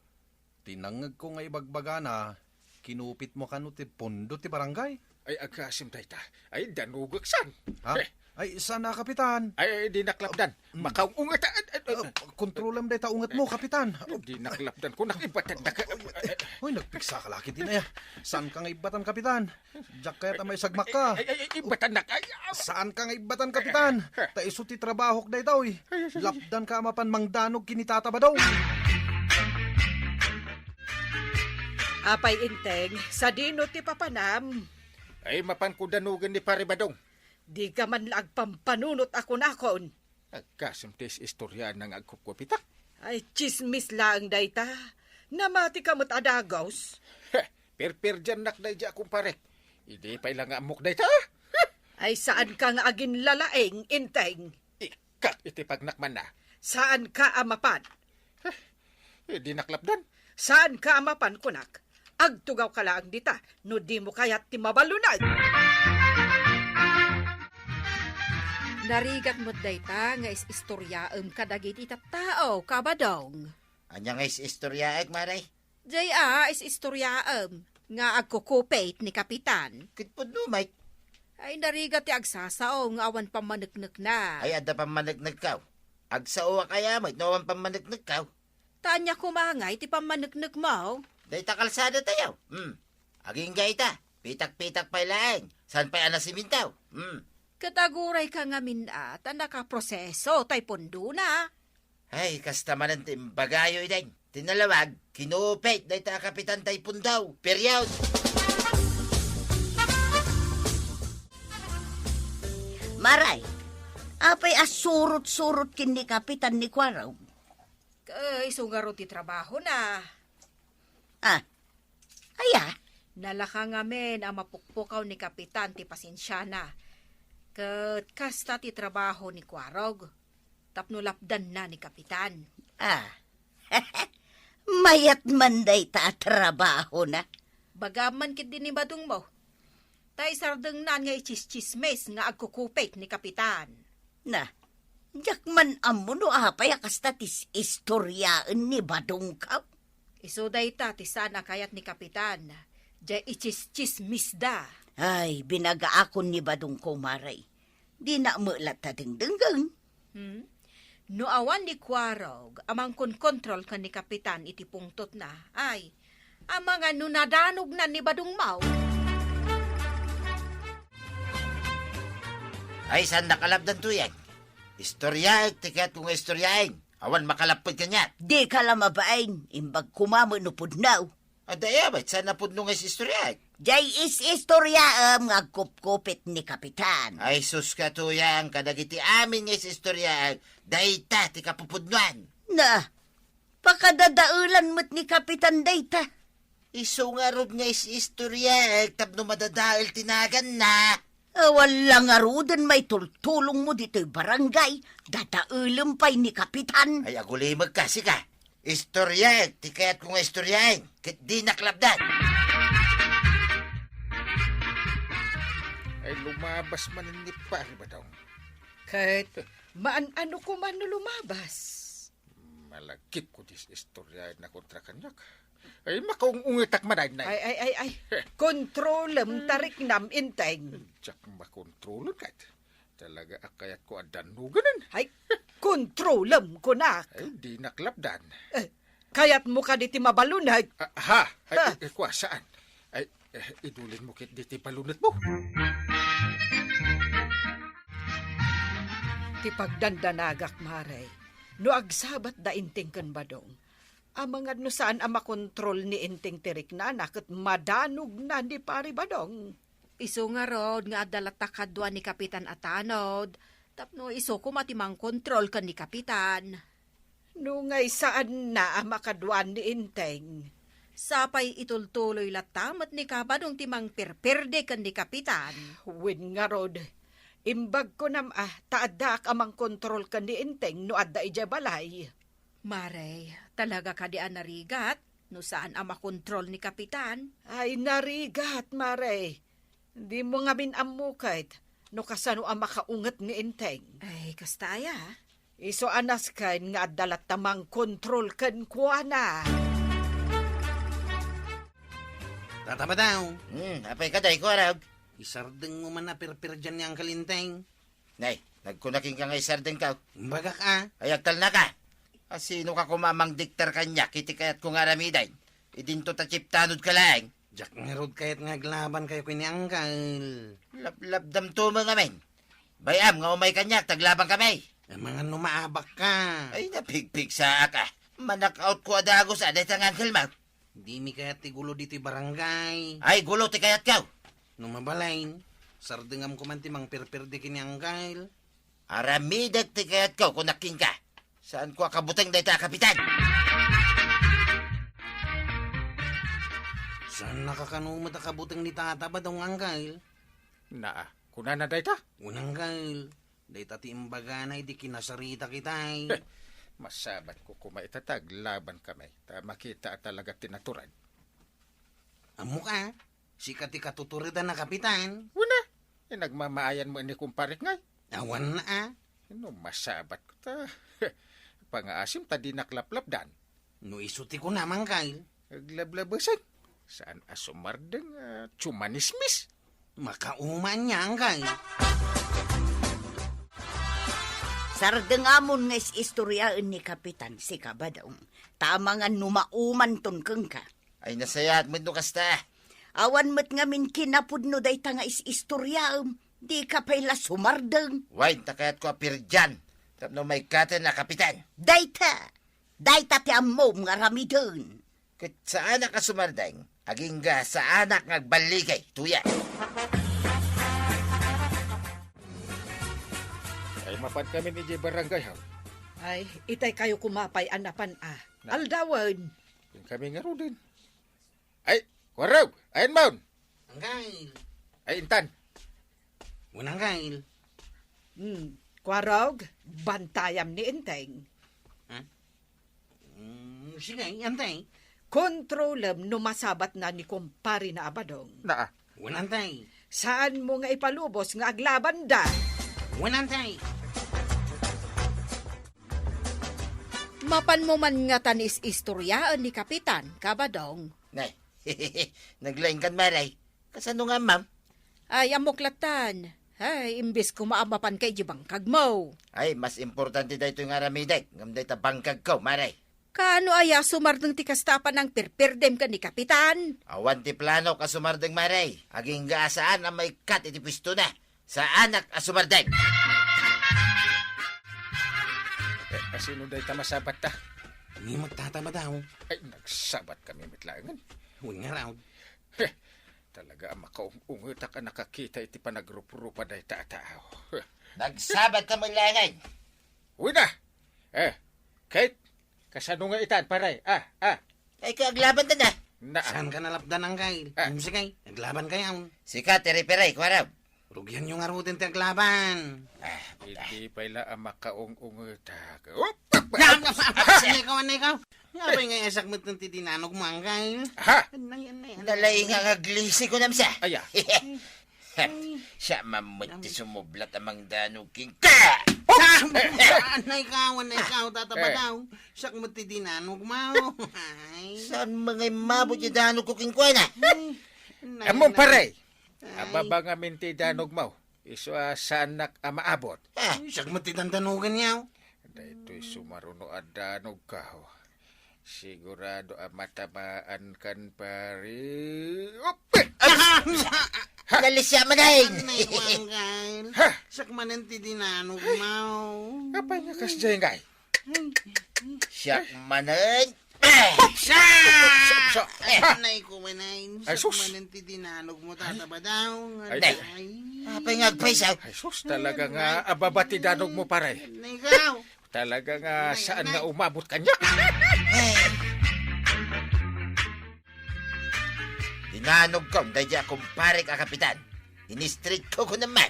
Ti nangngegko nga ibagbagana, kinupitmo kano ti pundo ti barangay. Ay, agasem dayta. Ay, danugek san. Ha? Eh. Ay, sana, Kapitan. Ay, ay, dinak lapdan. Mm. Makaung-unget, ah, ah, ah, Ah, kontrolam dayta unget mo, Kapitan. Dinak lapdan. Kunak ibatandak. Hoy, nagpiksa ka la ketdi, aya. Saan ka nga ibbatan, Kapitan? Diak kayat a maisagmak ka. Ay, ay, ay, ibatandak. Ay, ah. Saan ka nga ibbatan, Kapitan? Ta isu ti trabahok daytoy. Ay, ay, ay. Lapdan ka a mapan mangdanug ken ni Tata Badong. Apay Enteng, sadino ti papanam? Ay, mapanko danugen ni Pare Badong. Dika man la agpampanunot a kunakon. Agasem ti is-istoriaanna nga agkupkupitak. Ay, tsismis laeng dayta. Namatika met a dagus. Heh, perperdiannak daydiay a kumparek. Idi pay la nga ammok dayta. Heh! Ay, saan ka nga aginlalaing, Enteng? Ikkak iti pagnakmanna. Saan ka a mapan? Heh, dinak lapdan. Saan ka a mapan, kunak? Agtugaw ka laeng dita, no dimo kayat ti mabalunag. Narigat met dayta nga is-istoriaem kadagiti tattao, Kabadong. Ania nga is-istoriaek, Mare? Jay a, is-istoriaem nga agkukupit ni Kapitan. Ket pudno met. Ay, narigat ti agsasao nga awan pammaneknekna. Ay, adda pammaneknekkaw. Agsao a kaya met no awan pammaneknekkaw. Ta ania koma ngay ti pammaneknekmo? Dayta kalsada tayo. Hmm. Agingga ita. Pitak-pitak pay laeng. Saan pay a nasimintaw? Hmm. Ket aguray ka ngamin a ta nakaproseso tay pundona. Ay, kasta manen ti imbagayo, Ideng. Ti nalawag, kinupit dayta a kapitan tay pundo. Period. Maray, apay a surot-surot ken ni Kapitan ni Kuarog? Ket isu ngarud ti trabahona. Ah, aya? Nalaka ngamin a mapukpukaw ni Kapitan ti pasensiana. Ket kasta ti trabaho ni Kuarog tapno lapdanna ni Kapitan. Ah. Mayat man dayta a trabahona. Bagam man ketdi ni Badongmo. Ta isardengnan nga itsistsismis nga agkukupit ni Kapitan. Na, diak man ammo no apay a kasta ti is-istoriaen ni Badongkaw. Isu dayta ti saan a kayat ni Kapitan, diay itsistsismisda. Ay, binagaakon ni Badongko, Maray. Dina met latta dengdenggen. Hmm? No awan ni Kuarog a mangkonkontrol ken ni Kapitan iti pungtotna, ay, amangan no nadanognan ni Badongmo. Ay, saan nakalapdan, Tuyang? Istoriaek ti kayatko nga istoriaen. Awan makalapped kaniak. Dika la mabain, imbag koma met no pudno. Adda aya met, saan a pudno nga is-istoriaek? Diay is-istoriaem nga agkupkupit ni Kapitan. Ay, sus ka, Tuyang, kadagiti amin nga is-istoriaek, dayta ti kapupudnoan. Na, pakadadaelan met ni Kapitan dayta. Isu ngarud nga is-istoriaek tapno madadael ti naganna. Awan la ngaruden maitultulongmo ditoy barangay, dadaelem pay ni Kapitan. Ay, agulimekka, sika. Istoriaek ti kayatko nga istoriaen, ket dinak lapdan. Ay, lumabas manen ni Pari Badong. Ket maan-ano koma no lumabas? Nalagipko ti istorya na kontra kaniak. Ay, makaung-ungetak man, ay, nay. Ay, ay, ay, ay. Kontrolem ta riknam, Enteng. Diak makontrolon ket. Talaga a kayatko a dannuganen. Ay, kontrolem, kunak. Ay, dinak lapdan. Eh, kayatmo kadi ti mabaluneg? Ah, ha? Ay, Ha? eh, eh, kua, saan? Ay, eh, idulinmo ketdi ti balunetmo. Ti pagdandanagak, Mare, no agsabat da Enteng ken Badong, amangan no saan a makontrol ni Enteng ti riknana ket madanogna ni Pari Badong. Isu ngarud nga adda latta kadua ni Kapitan a tanod, tapno isu koma ti mangkontrol ken ni Kapitan. No ngay saanna a makaduan ni Enteng. Sapay itultuloy latta met ni Kabadong ti mangperperde ken ni Kapitan. Wen ngarud, imbag kunam a ta addaak a mangkontrol ken ni Enteng no adda idiay balay. Mare, talaga kadi a narigat no saan a makontrol ni Kapitan? Ay, narigat, Mare. Dimo ngamin ammo ket no kasano a makaunget ni Enteng. Ay, kasta aya? Isu a nasken nga adda latta mangkontrol kenkuana. Tata Badong. Hmm, apay kadi, Kuarog? Isardengmo man a perperdian ni Angkel Enteng. Nay, nagkunak kenka nga isardengko. Imbagak a. Ay, agtalnaka. A, sinoka koma a mangdiktar kaniak iti kayatko nga aramiden? Idinto ta chiptanodka laeng. Diak ngarud kayat nga aglabankayo ken ni Angkel. Laplapdamto met ngamin. Bay-am nga umay kaniak, ta aglabankami. Amangan no maabakka. Ay, napigpigsaak a. Manakautko a dagus a dayta nga angkelmo. Dimi kayat ti gulo ditoy barangay. Ay, gulo ti kayatko. No mabalin, sardengamko man ti mangperperde ken ni Angkel. Aramidek ti kayatko, kunak kenka. Saanko a kabuteng dayta a kapitan. Saannaka kano met a kabuteng ni Tata Badong, Angkel? Naa, kunana dayta? Wen, Angkel. Dayta ti imbagana idi kinasarita kitay. Masabatko koma ita ta aglabankami, ta makita a talaga ti natured. Ammoka, sika ti katuturedan a kapitan. Wen a, inagmamaayanmo ni kumparek ngay. Awan a. No masabatko ta pangaasim ta dinak laplapdan. No isu ti kunam, Angkel. Aglablabesek. Saan a sumardeng a tsumanismis? Makauma ania, Angkel. Sardengamon nga is-istoriaen ni Kapitan si Kabadong. Ta amangan no maumanton kenka. Ay, nasayaat met no kasta. Awan met ngamin kinapudno dayta nga is-istoriaem. Dika pay la sumardeng. Wen, ta kayatko a perdian. Tapno maikkaten a kapitan. Dayta. Dayta ti ammom nga aramiden. Ket saanak a sumardeng, agingga saanak nga agballigay, tuya. Ay, mapankamin idiay barangay, haw? Ay, itay kayo koma pay a napan a. Na- Aldawen. Wen kami ngaruden. Ay, Kuarog, ayanmon. Angkel. Ay, intan. Wen, Angkel. Hmm, Kuarog, bantayam ni Enteng. Ha? Mm, sige, Enteng. Kontrolem no masabatna ni kumparena a Badong. Naa. Wen, Enteng. Saanmo nga ipalubos nga aglabanda. Wen, Enteng. Mapanmo man ngata nga is-istoriaen ni Kapitan, Kabadong. Nay, naglaingkan, Mare. Kasano nga, ma'am? Ay, ammok lattan. Ay, imbes koma a mapanka idiay bangkagmo. Ay, mas importante daytoy nga aramidek ngem dayta bangkagko, Mare. Kaano aya sumardeng ti kasta a panangperperdem ken ni Kapitan? Awan ti planok a sumardeng, Mare. Agingga a saan a maikkat iti puestona. Saanak a sumardeng. Eh, asino dayta masabatta? Ni met Tata Badong. Ay, nagsabatkami met laengen. Wen ngarud. Heh, talaga a makaung-ungetak a nakakita iti panagruprupa dayta a tao. Heh. Nagsabatka met laengen. Wen a. Eh, Kate, kasano nga itan, pare? Ah, ah. Ay, ka aglabanta na. Na. Saanka nalapdan, Angkel? Ah. Sige, aglabankayon. Sika ti referee, Kuarog. Rugianyo ngaruden ti aglaban. Ah, puta. Idi pay la a makaung-ungetak. Op! Nam, nam, nam, nam, ikaw, ano ikaw? Nga ba nga iyasak met ti dinanogmo, Angkel? Ha? Anay, anay, anay. Nalaing nga aglisi ko, namsa. Aya. Siya man met ti sumublat a mangdanog kenka. Sa Anay ka, anay ka, Tata Badaw. Siak met ti dinanogmo. Ay. Saan nga immabot ti danogko kenkuana? Ay, nay, Ammom, nay. Pare. Ay. Ababa ngamin ti danogmo. Isu a saannak a maabot. Ah. Ay, siak met ti dandanoganyo. Daytoy sumaruno a danogko. Sigurado a matamaankan, pare. Op! Ay! Ha? Nalisia manen! Anay ko, Anggal. Ha? Siak manen ti dinanogmo. Apay nga kasdiay ngay? Siak manen. Siak! Siak! Ay, Ha? anay ko, manen. Ay, Siak sus! manen ti dinanogmo, Tata Badaw. Ay. Anay. Apay nga agpayso? Ay, sus, talaga nga ababa ti danogmo, pare. Anay ka. Talaga nga Nay, saan nay. nga umabot kaniak? Eh. Dinanogkon daydi a kumparek a kapitan. Ini-straight ko ko naman.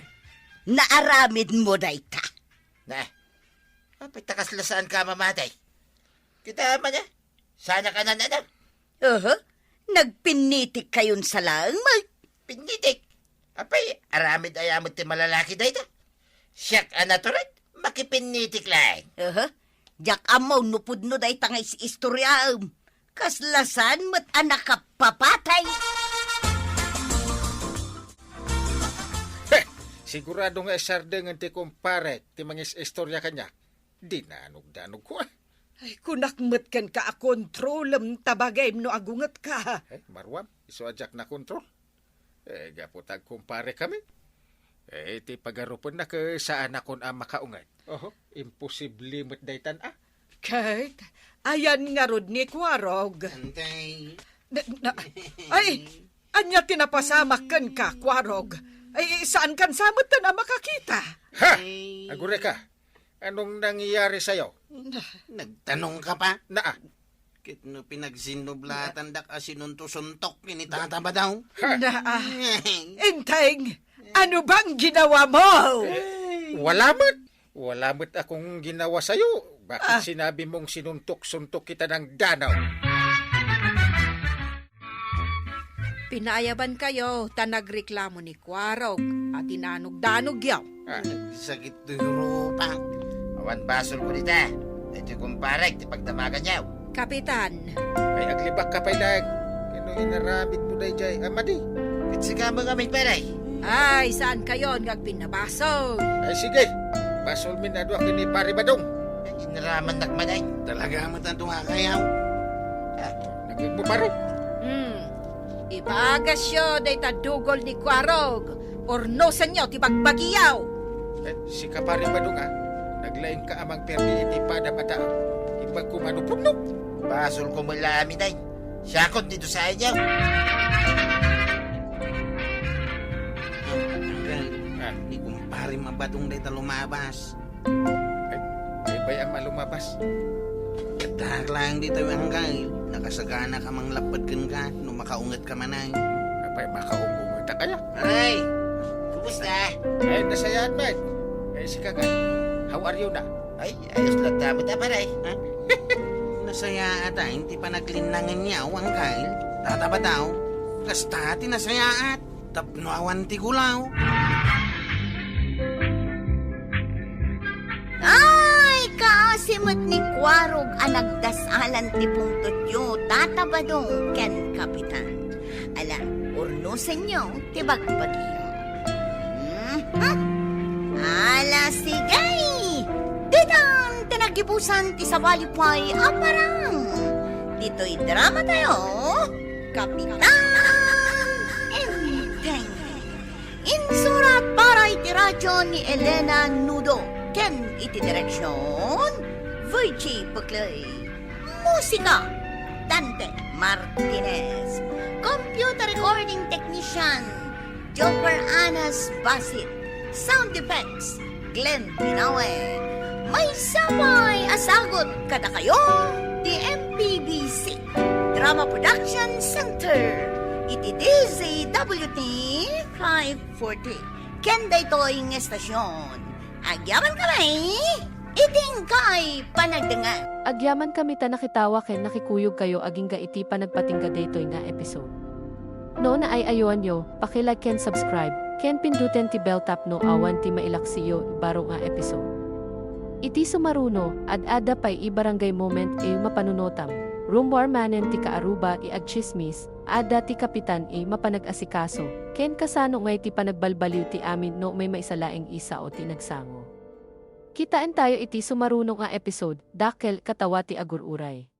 Naaramidmo dayta. Na, apay ta kasla saanka a mamatay? Kita man, eh. Saanak a nan-ano? Aha, nagpinnitik kayon sa laeng, Mike. Pinnitik? Apay, aramid aya met ti malalaki dayta? Siak a natured, makipinnitik laeng. Aha, diak ammo no pudno dayta nga is-istoriaem. Kasla saan met a nakapapatay. Heh! Sigurado nga isardengen ti kumparek ti mangis-istoria kaniak. Dinanogdanogko, ah. Ay, kunak met kenka a kontrolem ta bagim no agungetka. Eh, maruam, isu a diak nakontrol. Eh, gapu ta agkumpare kami. Eh, ti pagarupennak, eh, saanakon a makaunget. Oho, imposible met daytan, ah. Kurt, ayan ngarud ni Kuarog. Antay. Na, na, ay, ania ti napasamak kenka, Kuarog? Ay, saankan sa metten a makakita? Ha! Ay. Agureka. Anong nangyayari sa'yo? Nagtanong ka pa? Naa. Ket no pinagsinublatandak a sinunto-suntok ken ni Tata Badaw. Ha? Naa. Enteng, ano bang ginawa mo? Wala met. Wala met akong ginawa sa'yo. Bakit Ah. sinabi mong sinuntok-suntok kita ng danaw? Pinaayaban kayo ta nagreklamo ni Kuarog a dinanogdanogyo. Ah. Sakit ti rupa. Awan basolko dita. Daytoy kumparek ti pagdamaganyo. Kapitan. Ay, aglibakka pay laeng. Ket no inaramidmo daydiay a madi? Ket sika met ngamin, pare. Ay, saan kayon nga agpinnabasol? Ay, sige. Basolmin a dua ken ni Pare Badong. Ay, inaramannak man ay. Talaga met a dua kayo. Ah. Nagigmo, pare. Hmm. Ibagasyo dayta dugol ni Kuarog. Urnosenyo ti bagbagiyo. Eh, sika, Pare Badong, ah. Naglaingka a mangperdi iti padam a tao. Imbag koma no pudno. Basolko met la amin ay. Siakon ti dusaenyo. Anggal, Ah. ni kumparem a Badong dayta lumabas. Ay, ay, bay-am a lumabas. Addaak laeng ditoy, Anggal. Nakasaganak a manglapped kenka no makaungetka man ay. Apay, makaungetak aya? Ay, kumusta? Ay, nasayaat met. Ay, sika nga. How are you na? Ay, ayos latta met a, pare. Ha? Nasayaat ay ti panaglinangenyo, Anggal. Tata Badaw, kasta ti nasayaat. Tapno awan ti gulaw. Ay, kaasi met ni Kuarog a nagdasalan ti pungtotyo, Tata Badong ken Kapitan. Ala, urnosenyo ti bagbagiyo. Mhm. Ala, sige! Ditan ti nagibusan ti sabali pay a parang. Ditoy drama tayo, Kapitan Enteng. Insurat para iti radio ni Elena Nudo ken iti direksion, Virgie Buclay. Musika, Dante Martinez. Computer recording technician, Joker Anas Basit. Sound effects, Glenn Binawe. Maysa pay a sagut kadakayo ti M P B C Drama Production Center iti D Z W T five forty. Ken daytoy nga estasion, agyaman kami iti inkay panagdengngeg. Agyaman kami ta nakitawa ken nakikuyog kayo agingga iti panagpatingga daytoy nga episode. No naay-ayoanyo, paki-like ken subscribe, ken pinduten ti bell tapno awan ti mailaksiyo baro nga episode. Iti sumaruno, ad-adda pay i barangay moment a mapanunotam. Rummuar manen ti kaaruba a agtsismis, adda ti kapitan a mapanag-asikaso, ken kasano ngay ti panagbalbaliw ti amin no umay maysa laeng a sao ti nagsango. Kitaentayo iti sumaruno nga episode, dakkel, katawa ti agur-uray.